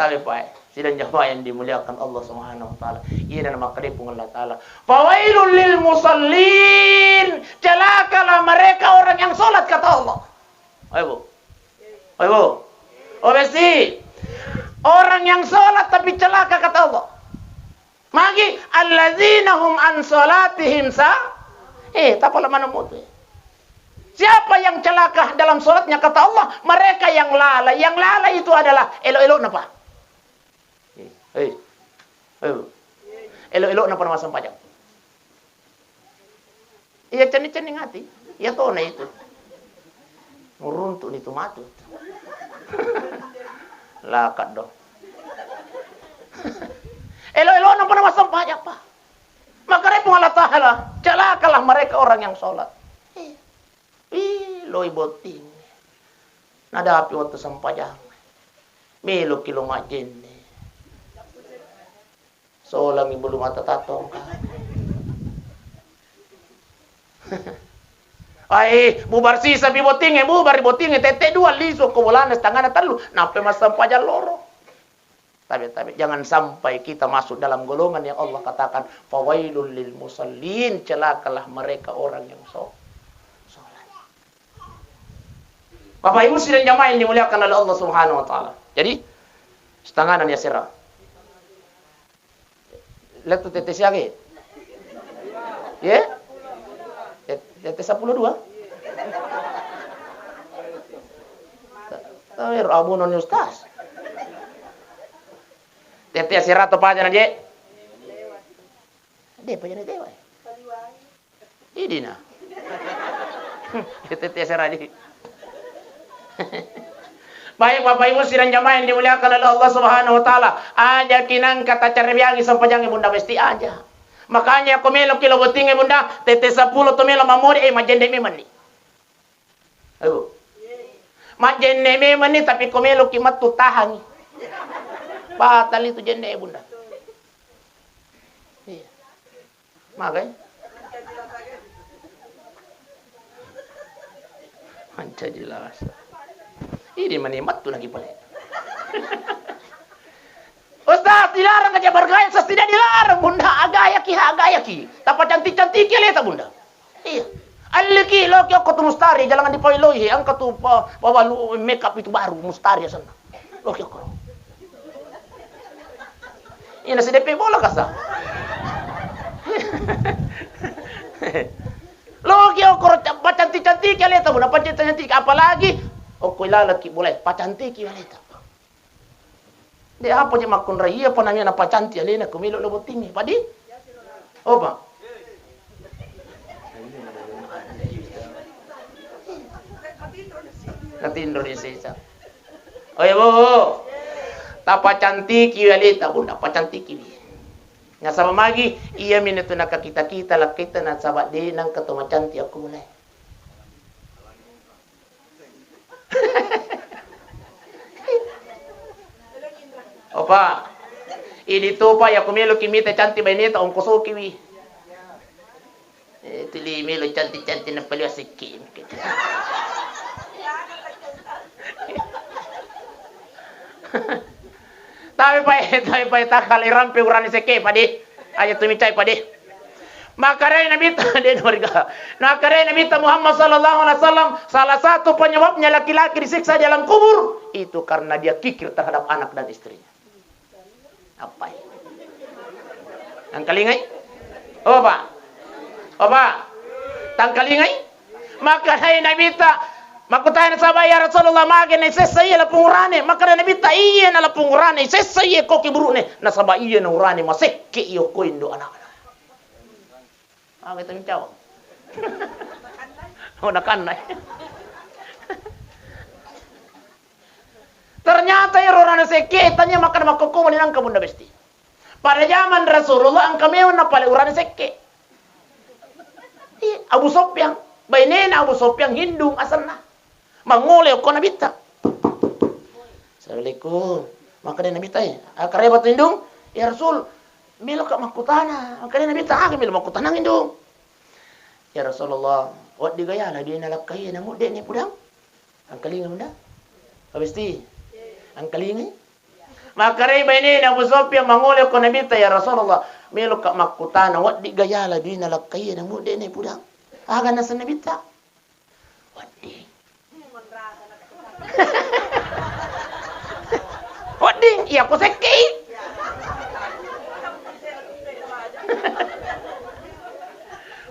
Tapi, Pak, sidang jamaah yang dimuliakan Allah Subhanahu wa Ta'ala. Iya, dan makkedai Puang Allah Ta'ala, "Fawailul lil musallin." Celakalah mereka orang yang sholat, kata Allah. Ayo, Bu. Ayo, Bu. Oh, besi. Orang yang sholat tapi celaka, kata Allah. Magi, "Allazina hum an sholatihim sa-," eh, tapala mana mutu. Siapa yang celaka dalam sholatnya, kata Allah, mereka yang lalai. Yang lalai itu adalah elo-elona, Pak. Eh, eh, eh. Elo-elona pernah masang pajak. Iya, cenning-cenning ati. Iya tona itu. Muruntu ni tu matu. Lakat do. Elo-elona pernah masang pajak, Pak. Maka repung Allah Ta'ala, celakalah mereka orang yang sholat. Iya. Ih, loi botting. Nadapi waktu sempajang. Meloki lo majjenne. Solangi bulu mata tatongka. Ai, bubar sisa pi bottingnge, bubar bottingnge, tette dua lisu ko bolana setengahna tellu, nappa massempajang loro. Tabe-tabe, jangan sampai kita masuk dalam golongan yang Allah katakan, "Fawailul lil musallin," celakalah mereka orang yang so-, sholat. Bapak Ibu sidang jamaah yang dimuliakan oleh Allah Subhanahu wa Ta'ala. Jadi, setengah nani asera. Lettu tette siage? Ye? Tet-, tette seppulo dua? Ta-, tawero abu non ustaz. Tette asera to paja na je? De paja na dewa. Idina. Tette asera di. Baik, Bapak Ibu sidang jamaah yang dimuliakan oleh Allah Subhanahu wa Ta'ala. Aja kinangka tacarebiangi sempajangi Bunda Besti aja. Makanya ko meloki lo bottingnge Bunda, tette seppulo to melo mamori, eh, majjenne memanni. Ayo. Majjenne memanni, tapi ko meloki mattu tahangi. Batal itu jenne, Bunda. Iya. Magai? Mancaji lasa. Ini mani mattu lagi pale. Ustaz, dilarang aja bergaya, Ustaz, tidak dilarang, Bunda. Agayaki, agayaki. Tapa cantik-cantiki aleta, Bunda. Iya. Alliki, loki okko tu mustari, jangan dipailoi, he. Engka tu pa-, pawalu makeup itu baru, mustari asenna. Loki okko. Ina sidepe bola kasa. Loki okko, pacantik-cantiki aleta, Bunda, pacantik-cantiki, apalagi okko ilalaki boleh, pacantiki aleta. De apa je makkunrai, iya pa namanya napacanti alena, ko melo lo bottingnge. Padi? Oh, Pak. Natinro di sisa. Oh ya, Bu. Tapacantiki aleta, Bu, napacantiki. Nasaba magi, iya minatu nakakita-kita lakkaitta, nasaba de nangka to macanti aku mulai. Opa, idi topa, yako meloki mita cantik baineta, ongkosokiwi. Eh, tuli melo cantik-cantik napaliwa sekke. Tapi pae, tapi pae takkale rampe urane sekke pade. Aja tu micai pade. Makkedai Nabitta, de noriga. Makkedai Nabitta Muhammad sallallahu alaihi wasallam, salah satu penyebabnya laki-laki disiksa dalam kubur itu karena dia kikir terhadap anak dan istrinya. Apa? Tangkalingai? Oh, Pak. Oh, Pak. Tangkalingai? Makkedai Nabitta, makkutana sahabat, "Ya Rasulullah, magi naisessa iya lapung urane?" Makkeda Nabitta, "Iya na lapung urane isessa iya ko kiburune, nasaba iya na urane masekke iyo ko indo anakna." Ah, kita mencau. Oh, nakanna. Ternyata ero urane sekke, tania makkeda makkokko mani nangka Bunda Besti. Pada zaman Rasulullah engka mewa napale urane sekke. Iya, Abu Sofyan, bainena Abu Sofyan Hindung asenna. Mangole okko Nabitta. Assalamualaikum. Makkeda Nabitta, eh, akkareba tu Hindung, "Ya Rasul, meloka makkutana." Makkeda Nabitta, "Aga melo makkutana Hindung?" "Ya Rasulullah, wedding gayala dui nalakkaie namudde ne pudang?" Angkalinga Bunda? Abesti? Angkalingai? Makkedai bainena Abu Sofyan mangole ko Nabitta, "Ya Rasulullah, meloka makkutana, wedding gayala dui nalakkaie namudde ne pudang?" Aga naseng Nabitta? Wedding. Wedding, iya ko sekkei.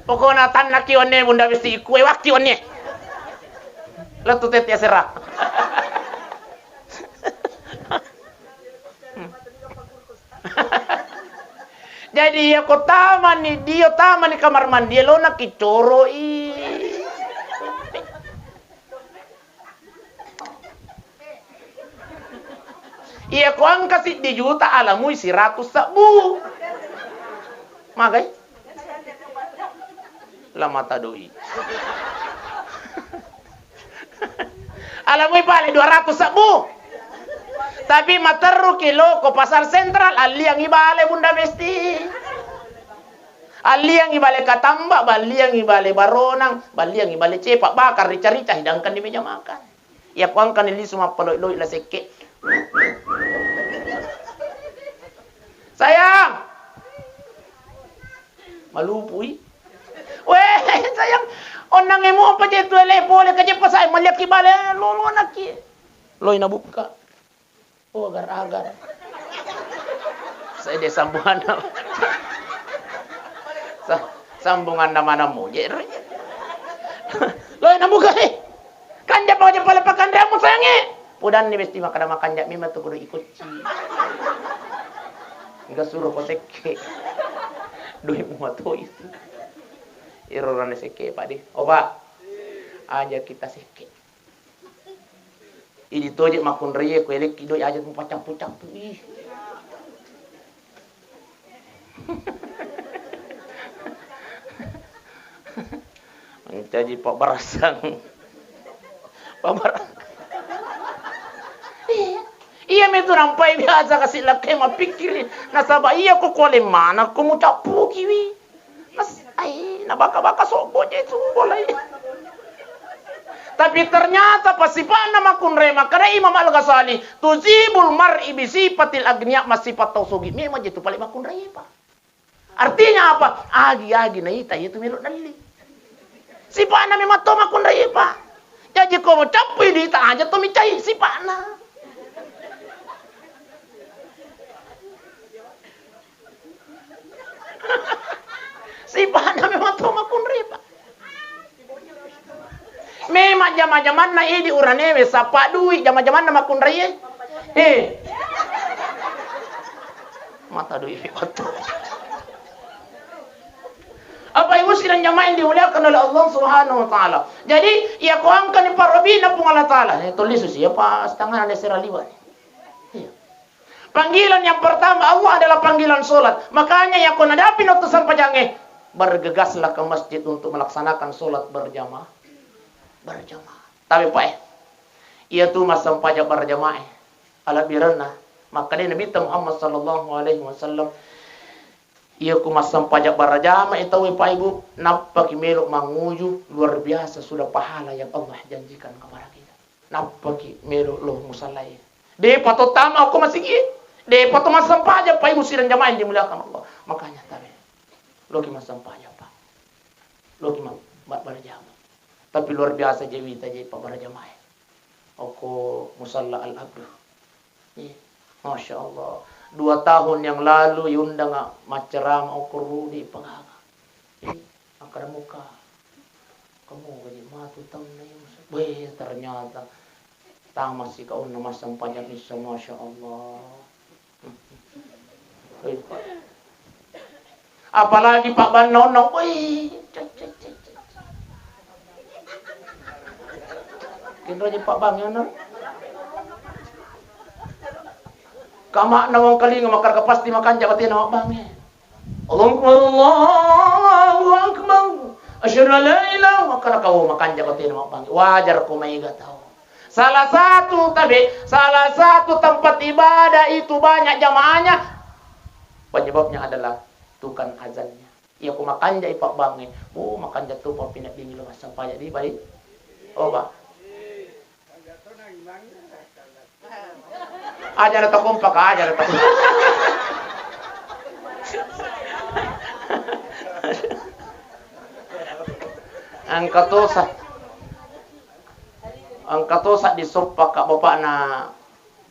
Pokona tannaki wanne Bunda Besti, kuwe wakki wanne. Lettu tette asera. Jadi, iya ko tamani dio, tamani kamar mandi, elona kicoroi. Iya ko engka siddi juta, alamui siratus sebbu. Magai? La mata doi. Alamui pale dua ratus sebbu. Tapi materruki lo ko Pasar Sentral, alliangi bale Bunda Besti. Alliangi bale Katamba, balliangi bale Baronang, balliangi bale Cepa, bakar rica-rica hidangkan di meja makan. Iya ko engkani lisu mappaloi-loi la sekke. Sayang. Malupui. Weh, sayang. Onnang emo apa je tu ele pole kaje pasai maliaki bale lolo naki. Loi nabukka. Oh, agar-agar. Saya dia sambungan. Sa-, sambungan nama namu. Je. Loi nabukka, eh. Kanja pa aja pale pakanreammu, sayangnge. Pudanni besti makkada makanja memang tu kudu ikutci. Enggak suruh ko sekke. Duitmu matoi. Iro rane sekke, Pak, deh. Oh, Pak. Aja kita sekke. Idi toje makkunraie ko elekki doi aja mupacappu-cappu, ih. Mancaji pabbarasang. Pabbar-, iya. Iya metu rampai biasa kasi lakkai mapikkiri. Nasaba iya ko kole mana ko mucappukiwi. Mas, ai, nabaka-baka sobbo je tu bolai. Tapi ternyata pas sipa'na makkunrai, makkeda Imam Al-Ghazali, "Tuzibul mar'i bi sifatil agniya", massipa tau sogi memang je tu pale makkunrai, Pak. Artinya apa? Agi-agi naita iya tu melo dalli. Sipa'na memang to makkunrai, Pak. Jaji ko cappui diita aja to micai sipa'na. Sipa'na memang to makkunrai, Pak. Memang jama-jamanna idi uranewe, sapa dui jama-jamanna makkunraie. Eh. Mata dui wettu. Apa ibu sidang jamaah yang dimuliakan oleh Allah Subhanahu wa Ta'ala. Jadi, iya ko engkani parobina Puang Allah Ta'ala. Eh, tulis usia pas tangan ada seraliwat. Iya. Panggilan yang pertama Allah adalah panggilan sholat. Makanya, iya ko nadapi waktu sempajangnge, bergegaslah ke masjid untuk melaksanakan sholat berjamaah. Berjamaah. Tapi, Pak, eh, iya tu massempajang berjamaah, eh, alabbirenna. Makanya Nabi Muhammad sallallahu alaihi wasallam, iya ku massempajang berjamaah, eh, tau, eh, Pak, Ibu, nappaki melo manguju, luar biasa sudah pahala yang Allah janjikan kepada kita. Nappaki melo lo musallae. Depa to tama ko masigi. Depa to massempajang, Pak, Ibu sidang jamaah yang dimuliakan Allah. Makanya tabe. Loki massempajang, Pak. Loki ma-, ma-, berjamaah. Tapi luar biasa je wita je, Pak, berjamaah. Oko Musalla Al Abdu. Iya. Masya Allah. Dua tahun yang lalu yundang maccarama oko Rudi Pagaga. Iya. Akkada muka. Kamu gaji matu taunna iya, Mas. Weh, ternyata tamasi kaunna massempajang issa, Masya Allah. Weh, Pak. Apalagi Pak Banna onnang, weh, cek, cek, cek, cek. Kenro je Pak Bang, ya, onnang. Kamakna wong kalinga makkada pasti makanja batena Pak Bang, ya. Allahu Akbar, Allahu Akbar. Asyhadu an la ilaha, makkada kau makanja batena Pak Bang. Wajar ko maega tau. Salah satu, tabe, salah satu tempat ibadah itu banyak jamaahnya, penyebabnya adalah tukang azannya. Iya, ko makanjai pabbangnge, oh, makanja tu pappineddingi lo massempajang di bali. Oh, Pak. Aja na takompak, aja na takompak. Engka tosa. Engka tosa disoppa ka bapakna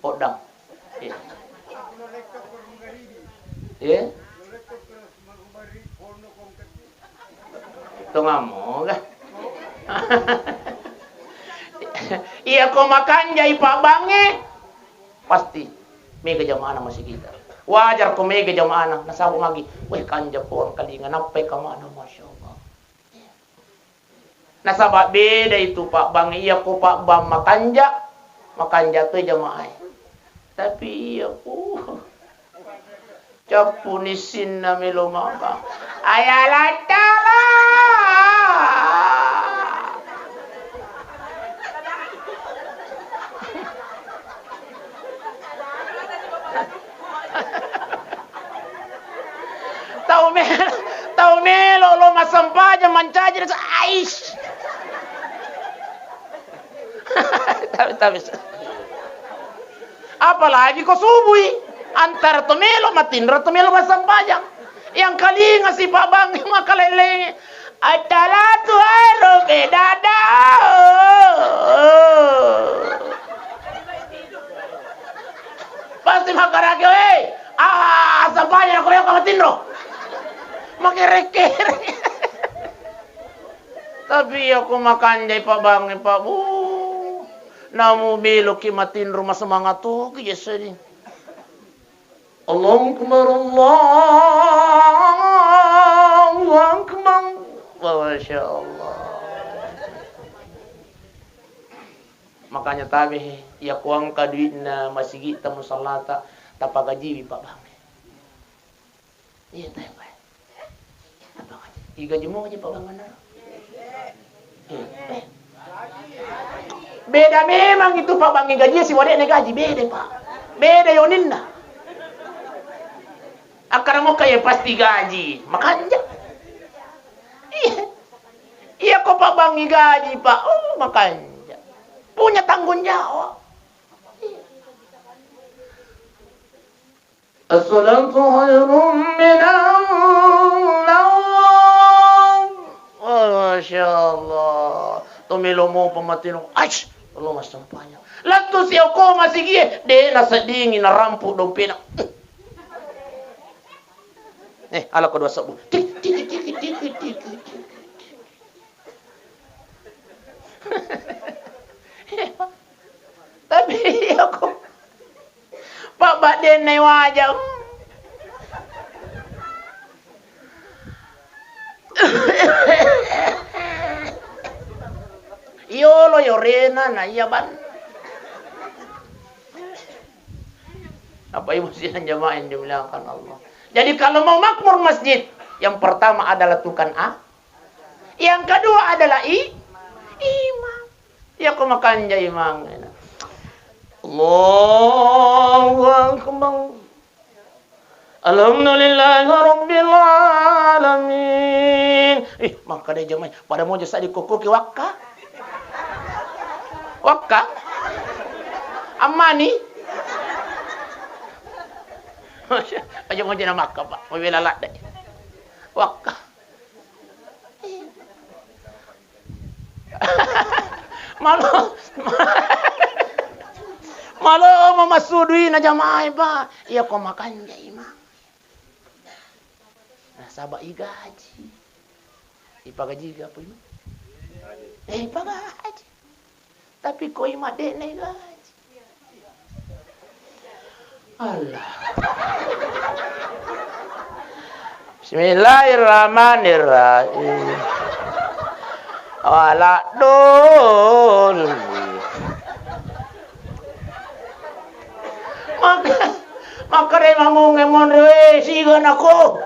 Oddang. Iya. Iya. Tongammu ga? Iya ko makanjai pabbangnge, pasti mega jamaana masigita. Wajar ko mega jamaana, nasaba magi, weh, kanja ko angkalinga, nappai kamana, masya Allah. Nasaba beda itu pabbang, iya ko pabbang makanja, makanja tu jamaae. Tapi iya ko cappu nissinna melo mabang. Ayalattala. Tau me-, tau melo lo massempajang mancaji rasa, aish. Tapi, tapi, apalagi ko subui, antara to melo matinro, to melo massempajang. Yang kalinga si pabang makaleleng. Atalatu ero bedada. Pasti makarake, weh. Ah, sampanya ko ka matinro. Makere-kere. Tapi iya ko makanjai pabbangnge, Pak, bu. Namu beloki matinro, masemangat toki je sedih. Allahu Akbar, Allahu Akbar. Masya Allah. Makanya tabe, iya ko engka duitna masigitta, musallata, tapagajiwi pabbangnge. Iya, tabe. Igajimu aja pabbangnge. Beda memang itu pabbangnge gaji siwade'na gaji, beda, Pak. Beda yoninna. Akkara mokka ya pasti gaji, makanja. Iya. Iya ko pabbangnge gaji, Pak. Oh, makanja. Punya tanggung jawab. Iya. As-salatu khairum minan naum. Oh, Masya Allah. To melo mopa matinro. Aish, lo massempajang. Lettu si okko masigie, de naseddingi narampu dompena. Eh, ala ko dua sebbu. Tik, tik, tik. Tapi iya ko pabbaddenne wajang. Yolo yorena na iya ban. Apa ibu sidang jamaah yang dimuliakan Allah. Jadi kalau mau makmur masjid, yang pertama adalah tukang a-, yang kedua adalah i-, imam. Iya ko makanja imang. Allahu Akbar. Alhamdulillahi Rabbil Alamin. Ih, makkeda jamaah, pada moja sa dikokkoki wakka. Wakka? Ammani? Aja moja na makka, Pak. Mabela ladde. Wakka. Malo, malo mamassudui na jamaah, Pak. Iya ko makanja imang. Nasaba igaji. Ipagaji apa imang? Eh, ipagaji. Tapi ko imang de na igaji. Allah. Bismillahirrahmanirrahim. Wala dol. Maka, maka de mamunge monre we siga nako.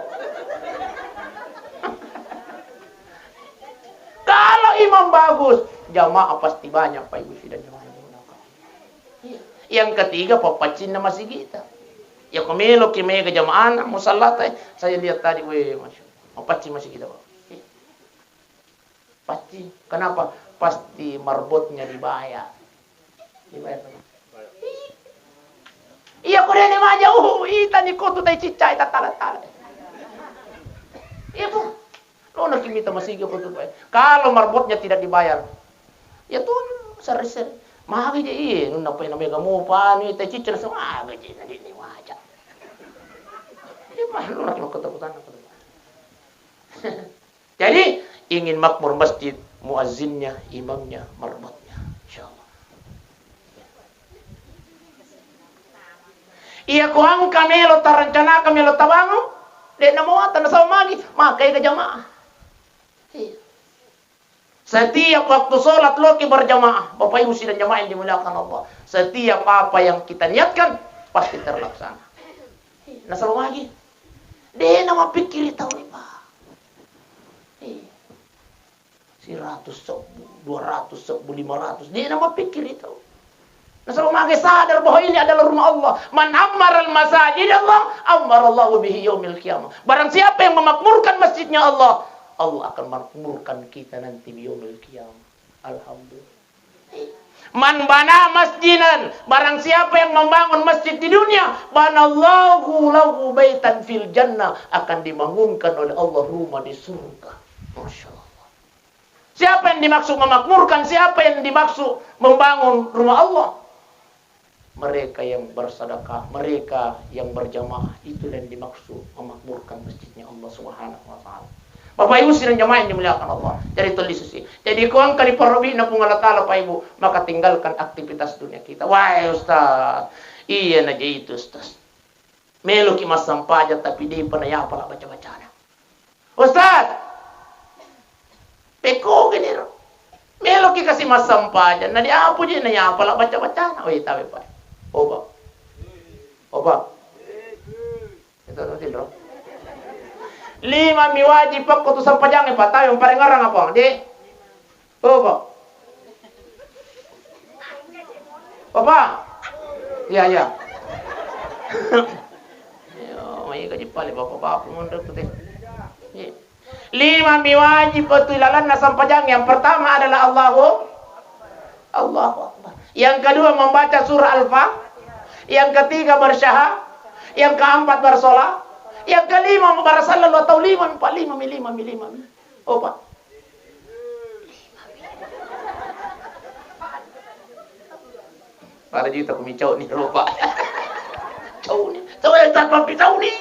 Kalau imam bagus, jamaah pasti banyak, Pak Ibu sidang jamaah yang dimuliakan. Yang ketiga, pappaccinna masigita. Ya ko meloki mega jamaahna, musallata, saya lihat tadi, weh, Masya Allah. Pappacci masigita, Pak. Pasti. Kenapa? Pasti marbotnya dibayar. Dibayar. Iya, ko dene majauh, itani ko tu tai cicca, ita tala-tala. Iya, Bu. Lo naki mita masigi ko tu, Pak. Kalau marbotnya tidak dibayar, ya tu, seri-seri. Magi je, iya, nunna pa na mega mo panu, tai cicca, langsung, ah, gaji, na di ni waja. Iya, Pak, lo naki makkuta-kutana ko tu, Pak. Jadi, ingin makmur masjid, muazzinnya, imamnya, marbotnya. Insya Allah. Iya ko engka melo tarencanakan, melo tabangung, de' namuata, nasaba magi, maka ega jamaah. Iya. Setiap waktu sholat loki berjamaah, Bapak Ibu sidang jamaah yang dimuliakan Allah. Setiap apa yang kita niatkan, pasti terlaksana. Nasaba magi, de' namappikkiri tau, Pak. Iya. Seratus sebbu, dua ratus sebbu, lima ratus. De' namappikkiri tau. Nasaba magi sadar bahwa ini adalah rumah Allah. "Man ammaral masajid Allah, ammarallahu bihi yaumil qiyamah." Barang siapa yang memakmurkan masjidnya Allah, Allah akan makmurkan kita nanti di yaumil qiyamah. Alhamdulillah. "Man bana masjidan," barang siapa yang membangun masjid di dunia, "banallahu lahu baitan fil jannah," akan dibangunkan oleh Allah rumah di surga. Masya Allah. Siapa yang dimaksud memakmurkan? Siapa yang dimaksud membangun rumah Allah? Mereka yang bersedekah, mereka yang berjamaah, itulah yang dimaksud memakmurkan masjidnya Allah Subhanahu wa Ta'ala. Bapak Ibu sidang jamaah yang dimuliakan Allah, jadi tuli susi. Jadi ko engka riparobina Puang Allah Ta'ala, Pak Ibu, maka tinggalkan aktivitas dunia kita. Wah, Ustaz, iya naja itu, Ustaz. Meloki massempajang, tapi de'pa nayapala baca-bacana. Ustaz, pekko gini ro. Meloki kasi massempajang, na diapo je nayapala baca-bacana. Oh, iya, tabe, Pak. Oba. Oba. Itu tuh, Tindro. Lima mi wajib pekko tu sempajang, Pak. Tabe, parengarang apa? De. Oh, Pak. Bapak. Iya, iya. Yo, mai gaji pale bapak-bapak mundur tu, teh. Iya. Lima mi wajib tu ilalanna sempajang. Yang pertama adalah Allahu, Allahu Akbar. Yang kedua membaca surah Al-Fa-, yang ketiga bersyaha-, yang keempat bersolah, yang kelima bersallallahu atau lima, empat, lima mi, lima mi, lima mi. Oh, Pak. Pada juta ku micau ni rupa. Cau ni. Cau yang tanpa pisau ni.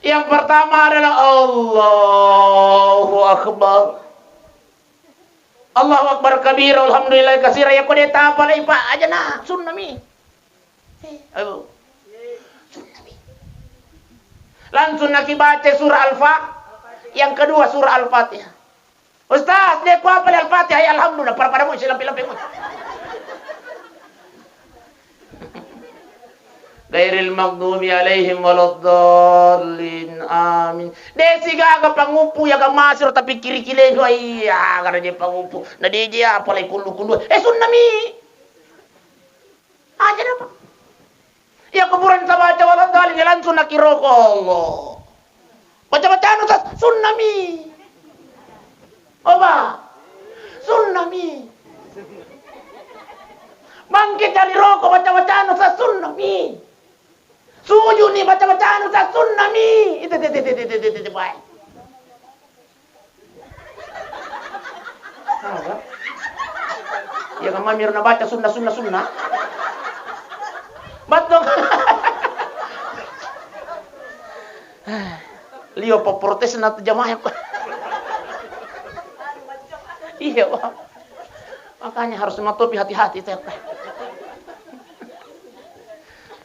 Yang pertama adalah Allahu Akbar. Allahu Akbar kabira, alhamdulillah kasira. Ya ko de' tapalai, Pak, aja na, sunna mi. Eh, ayo. Langsung nakibaca surah Al-Fa-, yang kedua surah Al-Fatihah. Ustaz, de' kuapalai Al-Fatihah, ya alhamdulillah, pada-pada mu, silampe-lampe mu. Ghairil maghdubi alaihim waladdallin. Amin. De' sigaga panguppu, ya gamasiro tapi kiri-kiri, wah, iya, karena dia panguppu. Na de' je apalai kullu-kullu. Eh, sunna mi. Aja dapat. Iya kuburan tabaca waladdallin, langsung nakiroko Allah. Baca-bacanu tas sunnami. Oba. Sunnami. Bangkit dari roko, baca-bacanu tas sunnami. Sujuni, baca-bacanu tas sunnami. Itu, itu, itu, baik. Apa? Iya kan mami nabaca sunna, sunna, sunna. Betul. Lio pa protes na tu jamaah. Iya, Bang. Makanya harus matopi hati-hati, teh.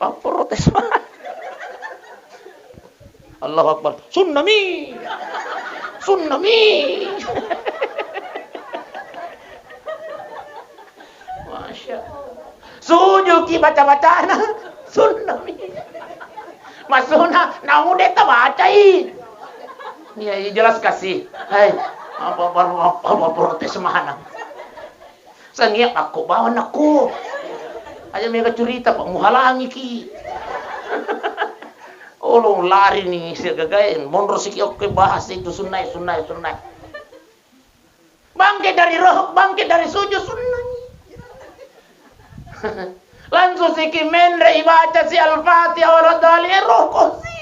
Pa protes, Bang. Allahu Akbar. Sunnami. Sunnami. Masya Allah. Sujuki baca-bacana. Sunnami. Maksudna, namu de' tabacai. Iya, iya, jelas kasih. Hai, apa, apa, apa, apa protes mana? Sangia pakko bawang nakko. Aja mega curita, Pak, muhalangiki. Olo lari ni sia gagae, monro siki okko bahas itu sunnai, sunnai, sunnai. Bangkit dari roh, bangkit dari sujud sunnai. Langsung siki menre ibaca si Al-Fatihah wala dhalin, eh, roh kosi.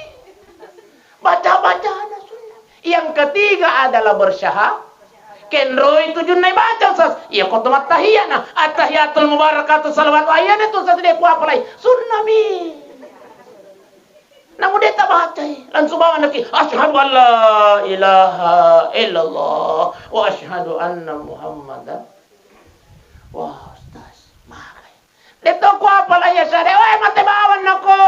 Baca-bacana sunnah. Yang ketiga adalah bersyahadat. Kenroi tujunna ibaca, Ustaz. Iya, ko to mattahiyana. Attahiyatul mubarakatu salawat wa ayyana tu, Ustaz, de' kuapalai. Sunnami. Namu de' tabacai. Langsung bawa naki. Asyhadu an la ilaha illallah. Wa asyhadu anna Muhammadan. Wah, Ustaz. Magai. Detto kuapalai iya syahada, weh, mate bawang nako.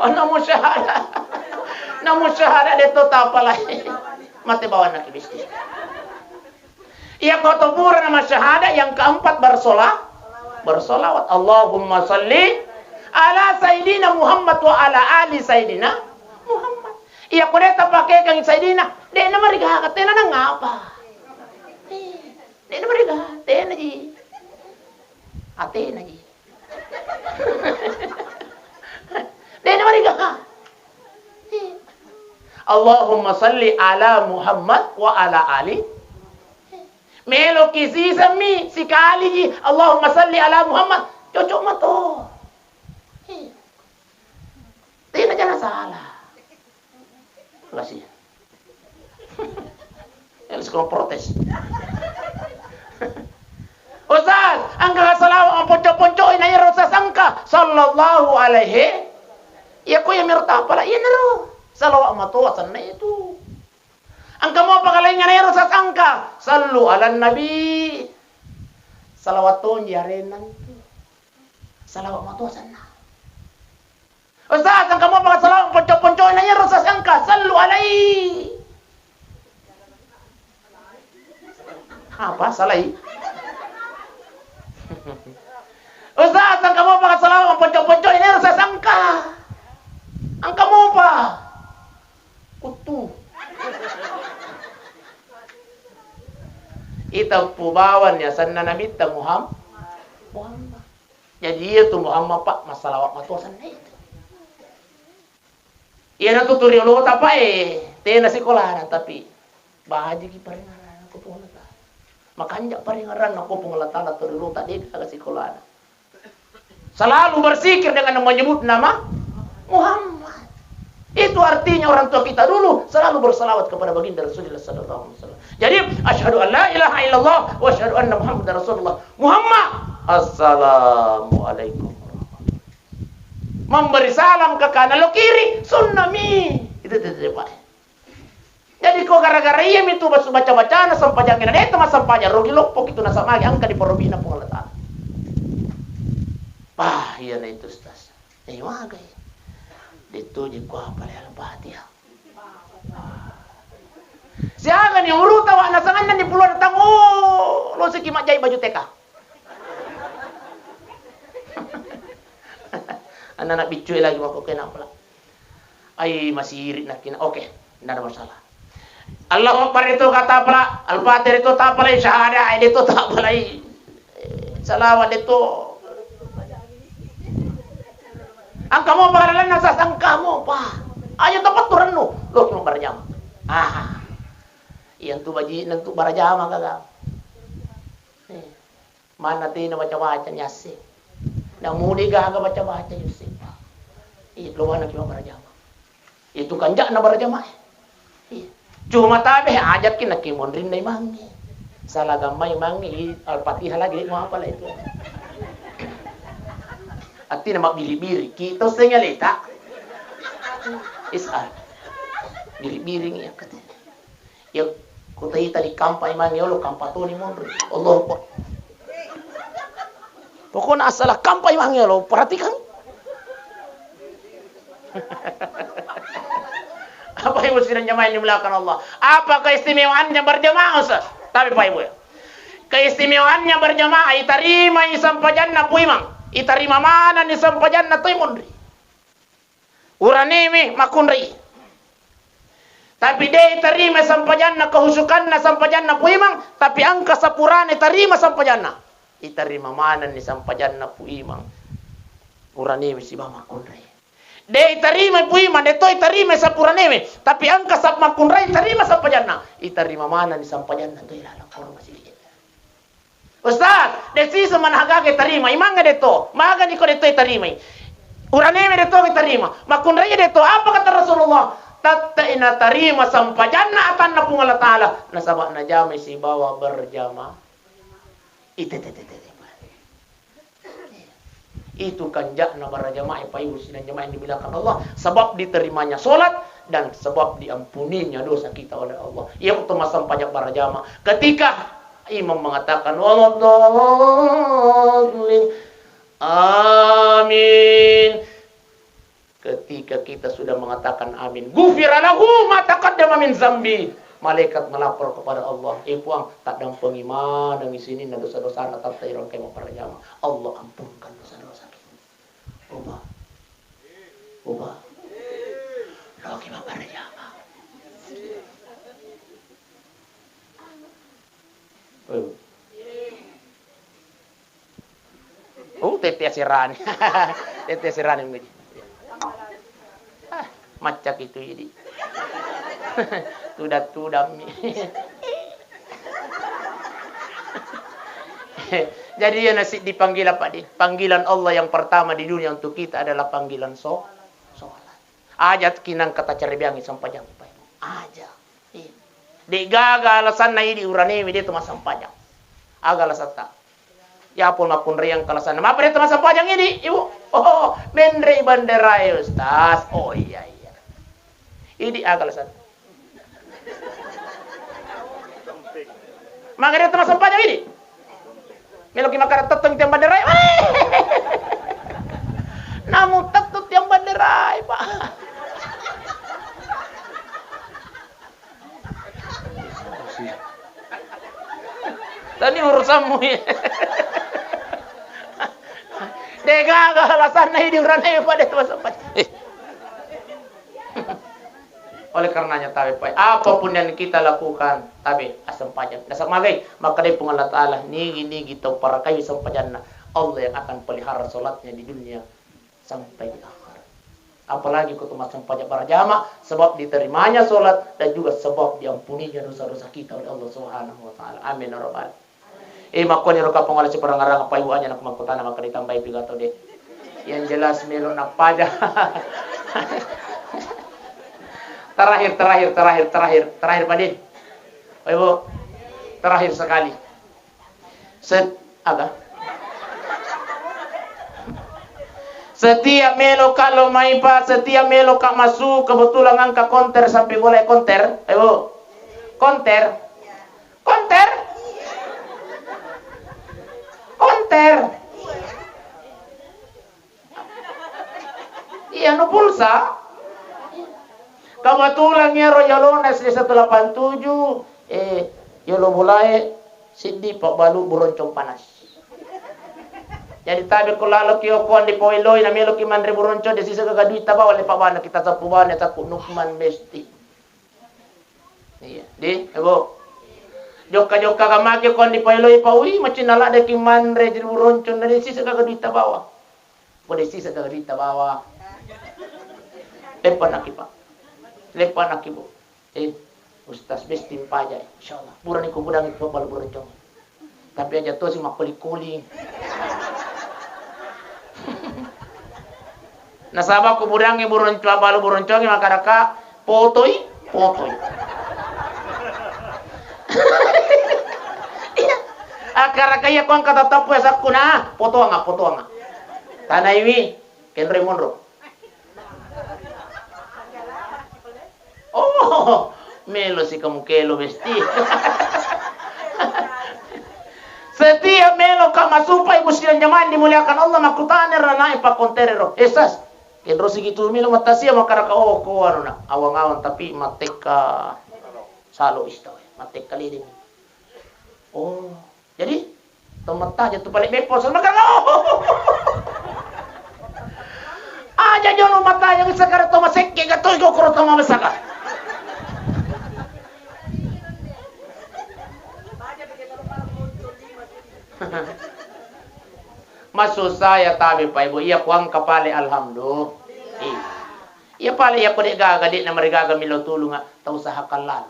Oh, namu syahada. Namu syahada detto tapalai. Mate bawang naki bisti. Iya ko to pura nama syahada yang keempat bersola, bersolawat. Allahumma salli ala Sayyidina Muhammad wa ala ali Sayyidina Muhammad. Iya ko de tapakekeng Sayyidina, de namarigaga, tena nangapa. De namarigaga, tena ji. Atena ji. De namarigaga. Allahumma salli ala Muhammad wa ala ali. Meloki sisemmi sikali ji. Allahumma salli ala Muhammad. Cocok mato. Tena jana salah. Kasih. Yang sekolah protes. Ustaz, engka salawat mapponco-poncoi na iyaro Ustaz engka sallallahu alaihi. Iya ko iya miro tapala iya naro. Salawat matoa senna itu. Engka mo pagalengnga na iyaro Ustaz engka sallu ala nabi. Salawat tonji arenna tu. Salawat matoa senna. Ustaz, engka mo paka salawat ponco-poncona iyaro Ustaz engka, sallu alai. Apa? Salai? Ustaz, engka mo paka salawat ponco-poncona iyaro Ustaz engka. Engka mopa? Kuttu. Iteppu bawang asenna Nabitta Muham-, Muhammad. Jadi iya tu Muhammad, Pak, massalawat matoa senna itu. Iyanatu tu riolota, Pak, eh, tena sikolana, tapi bajiki paringerranna ko Puang Allah Taala. Makanja paringerranna ko Puang Allah Taala tu riolota, de gaga sikolana. Selalu bersikir dengan menyebut nama Muhammad. Itu artinya orang tua kita dulu selalu bersalawat kepada baginda Rasulullah sallallahu alaihi wasallam. Jadi, asyhadu an la ilaha illallah wa asyhadu anna Muhammadar Rasulullah. Muhammad, assalamualaikum warahmatullahi. Memberi salam ke kanan lo kiri, sunnah mi. Itu, itu, itu, Pak. Jadi ko gara-gara iyami tu basu baca-bacana sempajang na de to massempajang, rugi loppo kitu nasaba magi engka diparobina Puang Allah Taala. Bah, iyana itu, Ustaz. Eh, magai. De to je ko apa le Al-Fatihah. Siaga ni umuru tawa nasanganna ni puluh datang, oh, lo siki majai baju T K. Anak-anak biccu lagi mako kena pula. Ai, masiri nakkina. Oke, ndak ada masalah. Allahu Akbar itu kata pala, Al-Fatihah itu tak pala, syahadat itu tak pala. Salawat itu. Engka mo pagalalanna sasengka mo, pa. Ayo tepat turennu. Lo cuma barjama. Ah. Iyantu baji, nantu barjama gaga. Eh. Manna tena baca-baca nyasse. Namu de gaga baca-baca yusse. Iya, lo mana ki barjama. Itu kanja'na barjama. Iya. Cuma tabe ajakki nakki monrinna imangnge. Salah gamma imangnge, i Al-Fatihah lagi, mau apa lah itu. Artinya mabbiri-biri. Kita sing leta. Is'al. Biri-biri ni yang kata. Ya, kutaita di kampai mangi olo, kampa toni monri. Allahu Akbar. Pokokna asala kampai mangi olo, perhatikan. Apa ibu sidang jamaah yang dimuliakan Allah? Apa keistimewaannya berjamaah, Ustaz? Tapi Pak Ibu ya. Keistimewaannya berjamaah, itarimai sampajanna Puimang. Itarima manani sampajanna toi monri. Uranewe makkunrai. Tapi de tarima sampajanna, kehusukanna sampajanna Puimang, tapi engka sapurane tarima sampajanna. Itarima manenni sampajanna Puimang. Uranewe siba makkunrai. De tarima Puimang, de toi tarima sapuranewe, tapi engka sap makkunrai tarima sampajanna. Itarima manenni sampajanna toi laleng korma siri. Ustaz, de sisa manahagage tarima, imangnge de to, magani ko de to tarimai. Uranewe de to tarima, makkunrai de to, apa kata Rasulullah? Tatta ina tarima sampajanna atanna Puang Allah Taala, nasaba najamai sibawa berjamaah. Ite, te, te, te, te. Itu kanja'na barajamaah, Pak Ibu sidang jamaah yang dimuliakan Allah, sebab diterimanya salat dan sebab diampuninya dosa kita oleh Allah. Iya, waktu massempajang barajamaah. Ketika Imam mengatakan, "Waladdallin." Amin. Ketika kita sudah mengatakan amin, "Ghufira lahu ma taqaddama min zambi." Malaikat melapor kepada Allah, "Eh Puang, taddampengi manengi sininna dosa-dosana tatta irongkai mapparajama. Allah ampunkan dosa-dosa." Oba. Oba. Loki mapparajama. Oh. Oh, tette asirani. Tette asirani menguji. Ah, macca itu idi. Tudang-tudang mi. Jadi ya nasi dipanggil apa di? Panggilan Allah yang pertama di dunia untuk kita adalah panggilan so, sholat. Aja kinang kata cerebiangi sampajang. Aja. Iya. De'gaga alasanna idi uranewe de to massampajang. Aga alasatta? Ya pun makkunraiang kalasanna. Mapa de to massampajang idi, Ibu? Oh, menre banderae, Ustaz. Oh iya, iya. Idi aga alasanna? Maka de to massampajang idi. Meloki makkada tettong tiang banderae. Namu tettong tiang banderae, Pak. Tani urusanmu ya. De'gaga alasanna idi urane pada itu sempat. Eh. Oleh karenanya tabe pai, apapun yang kita lakukan, tabe asempajang. Dasar magai, maka dari Puang Allah Ta'ala, nigi-nigi tau parakai sempajanna, Allah yang akan pelihara sholatnya di dunia sampai di akhirat. Apalagi kau massampajang berjamaah, sebab diterimanya sholat dan juga sebab diampuninya dosa-dosa kita oleh Allah Subhanahu wa Ta'ala. Amin ya rabbal. Eh, makkuani ro kapang wala siparangarang apa ibu aja nak makutana maka ditambahi pigato deh. Yang jelas melo napaja. Terakhir, terakhir, terakhir, terakhir, terakhir, Pak Din. Oh, Ibu. Terakhir sekali. Set, aga? Setiap melo ka lo mai, Pak, setiap melo ka masuk, kebetulan angka konter sampai bola konter. Ayo. Konter. Konter. Konter. Iya, no pulsa. Kebetulan iyaro yolona S D satu delapan tujuh, eh, yolo bolae siddi pabbalu buroncong panas. Jadi tabe ko lalo ki okon di paweloi na melo ki manre buroncong de sisa gaga duit tabawa le pabana kita sapu bana takku Nukman Besti. Iya, di, Ibu. Jokka-jokka kamake ko di pailoi paui, macin nala de ki manre di buroncong na de sisa gaga duit tabawa. Ko de sisa gaga duit tabawa. Leppa naki, Pak. Leppa naki, Bu. Eh, Ustaz Besti mpaja, insyaallah. Purani ko budangi pabbalu buroncong. Tapi aja tosi makkoli-koli. Nasaba ko budangi buronco-, balu buroncongi makaraka potoi, potoi. Akaraka iya ko angka tatappu ya sakkuna, potoanga, potoanga. Tanaiwi, kenroi monro. Oh, melo si kamu kelo, Besti. Setiap melo ka masupai, muslim jamaah dimuliakan Allah, makkutana ro naik pakkontere ro. Esas, kenro sigitu melo matasia makaraka, oh, ko anu na, awang-awang tapi matekka salo istawe, matekka lilin. Oh, jadi, to mattaja tu pale beppo, sama kan? Aja jolo mattaja, bisa kare to masekke, gato iko koro to mamesaka. Masusah ya tabe, Pak Ibu. Iya, kuang kapale, alhamdulillah. Iya. Iya pale, iya ko de gaga, de na marigaga milo tulunga, tau usahakan lalo.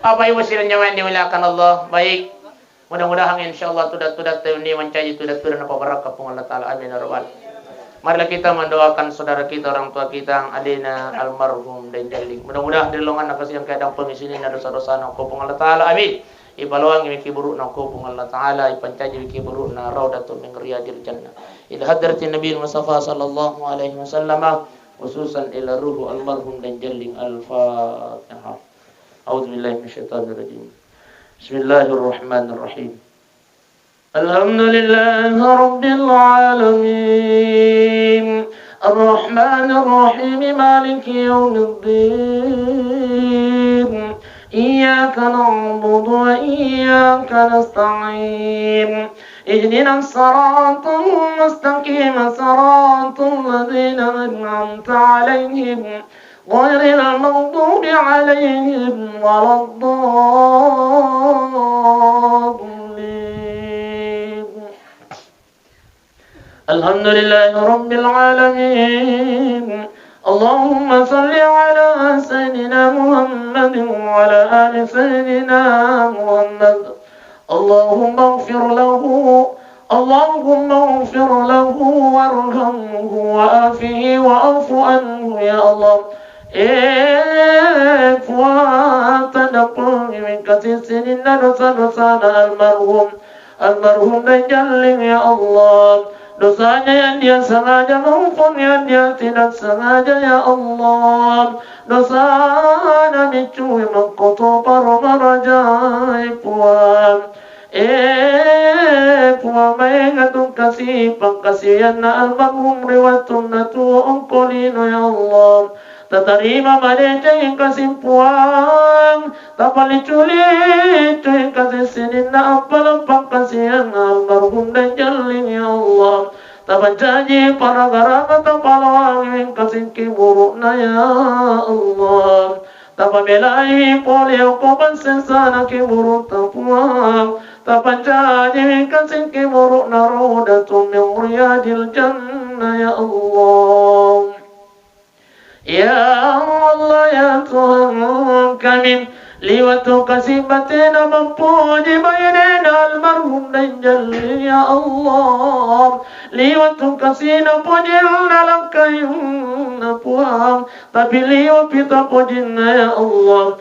Apa ibu sidang jamaah yang dimuliakan Allah? Baik. Mudah-mudahan insyaallah tudat-tudat tayuni mancaji tudat-tudat na pabarakka Puang Allah Ta'ala. Amin ya rabbal. Marilah kita mendoakan saudara kita, orang tua kita, alena almarhum dan jalling. Mudah-mudahan ri laonganna kasiang kae dampeng isini na dosa-dosa na ko Puang Allah Ta'ala. Amin. Ipaloangi miki burukna ko Puang Allah Ta'ala, ipancaji miki burukna raudatun min riyadil jannah. Ila hadratin Nabi Mustafa sallallahu alaihi wasallam, khususan ila ruhu almarhum dan jalling. Al-Fatihah. أعوذ بالله من الشيطان الرجيم. بسم الله الرحمن الرحيم. الحمد لله رب العالمين. الرحمن الرحيم. مالك يوم الدين. إياك نعبد وإياك نستعين. اهدنا الصراط المستقيم. صراط الذين أنعمت عليهم غير المغضوب عليهم ولا الضالين. الحمد لله رب العالمين. اللهم صل على سيدنا محمد وعلى آل سيدنا محمد. اللهم اغفر له، اللهم اغفر له وارحمه وعافه واعف عنه يا الله. Eh, Puang, taddampengimi kasi sininna dosa-dosana almarhum, almarhum Daijalling ya Allah. Dosanya yang dia sengaja maupun yang dia tidak sengaja ya Allah. Dosana micui mangkoto paro marajai Puang. Eh, Puang, maega tu kasi pangkasiwianna almarhum ri wettunna tuo engka lino ya Allah. Tatarima madeceng kasi Puang. Tapalicu-licu kasi sininna appalang pangkasiwianna almarhum Daijalling ya Allah. Tapancaji paragaraga tapaloangi kasi kiburukna ya Allah. Tapabelai pole okko pansesana kiburutta Puang. Tapancaji kasi kiburukna raudatu min riyadil jannah ya Allah. Ya Allah, ya Tuhan kami, liwatu kasi batena mappoji bainena almarhum Daijalling ya Allah. Liwatu kasina pojinna langkainna Puang. Tapi liwa pita pojinna ya Allah.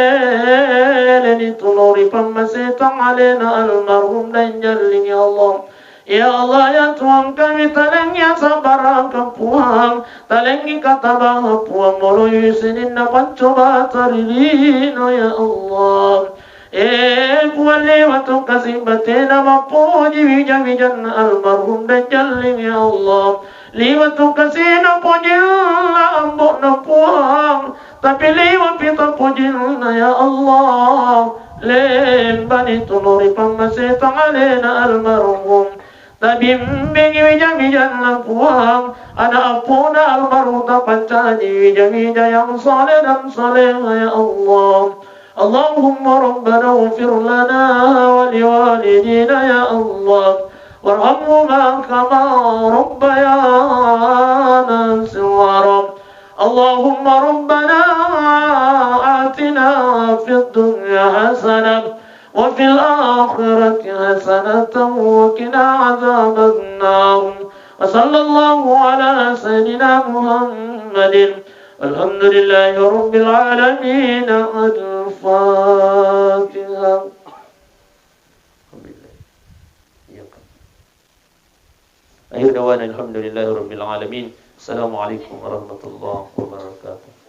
Leleni tunori pammaseta alena almarhum Daijalling ya Allah. Ya Allah, ya Tuhan kami, talengi sabbarang Puang, talengi katabang Puang, moloi sininna pancoba tarilino ya Allah. Eh, Puang, liwatu kasi batena mappoji wija-wijanna almarhum Daijalling ya Allah. Liwatu kasina pojinna ambo'na Puang, tapi liwa pita pojinna ya Allah. Lembani tunori pammaseta alena almarhum. Tabimbingi wija-wijanna Puang, ana appona almarhum tapancaji wija-wija yang saleh dan salehah ya Allah. اللهم ربنا اغفر لنا ولوالدينا يا الله وارحمهما كما ربيانا صغارا. اللهم ربنا آتنا في الدنيا حسنة وفي الآخرة حسنة وقنا عذاب النار. وصلى الله على سيدنا محمد. الحمد لله رب العالمين. الفاتحة. آخر دعوانا الحمد لله رب العالمين. السلام عليكم ورحمة الله وبركاته.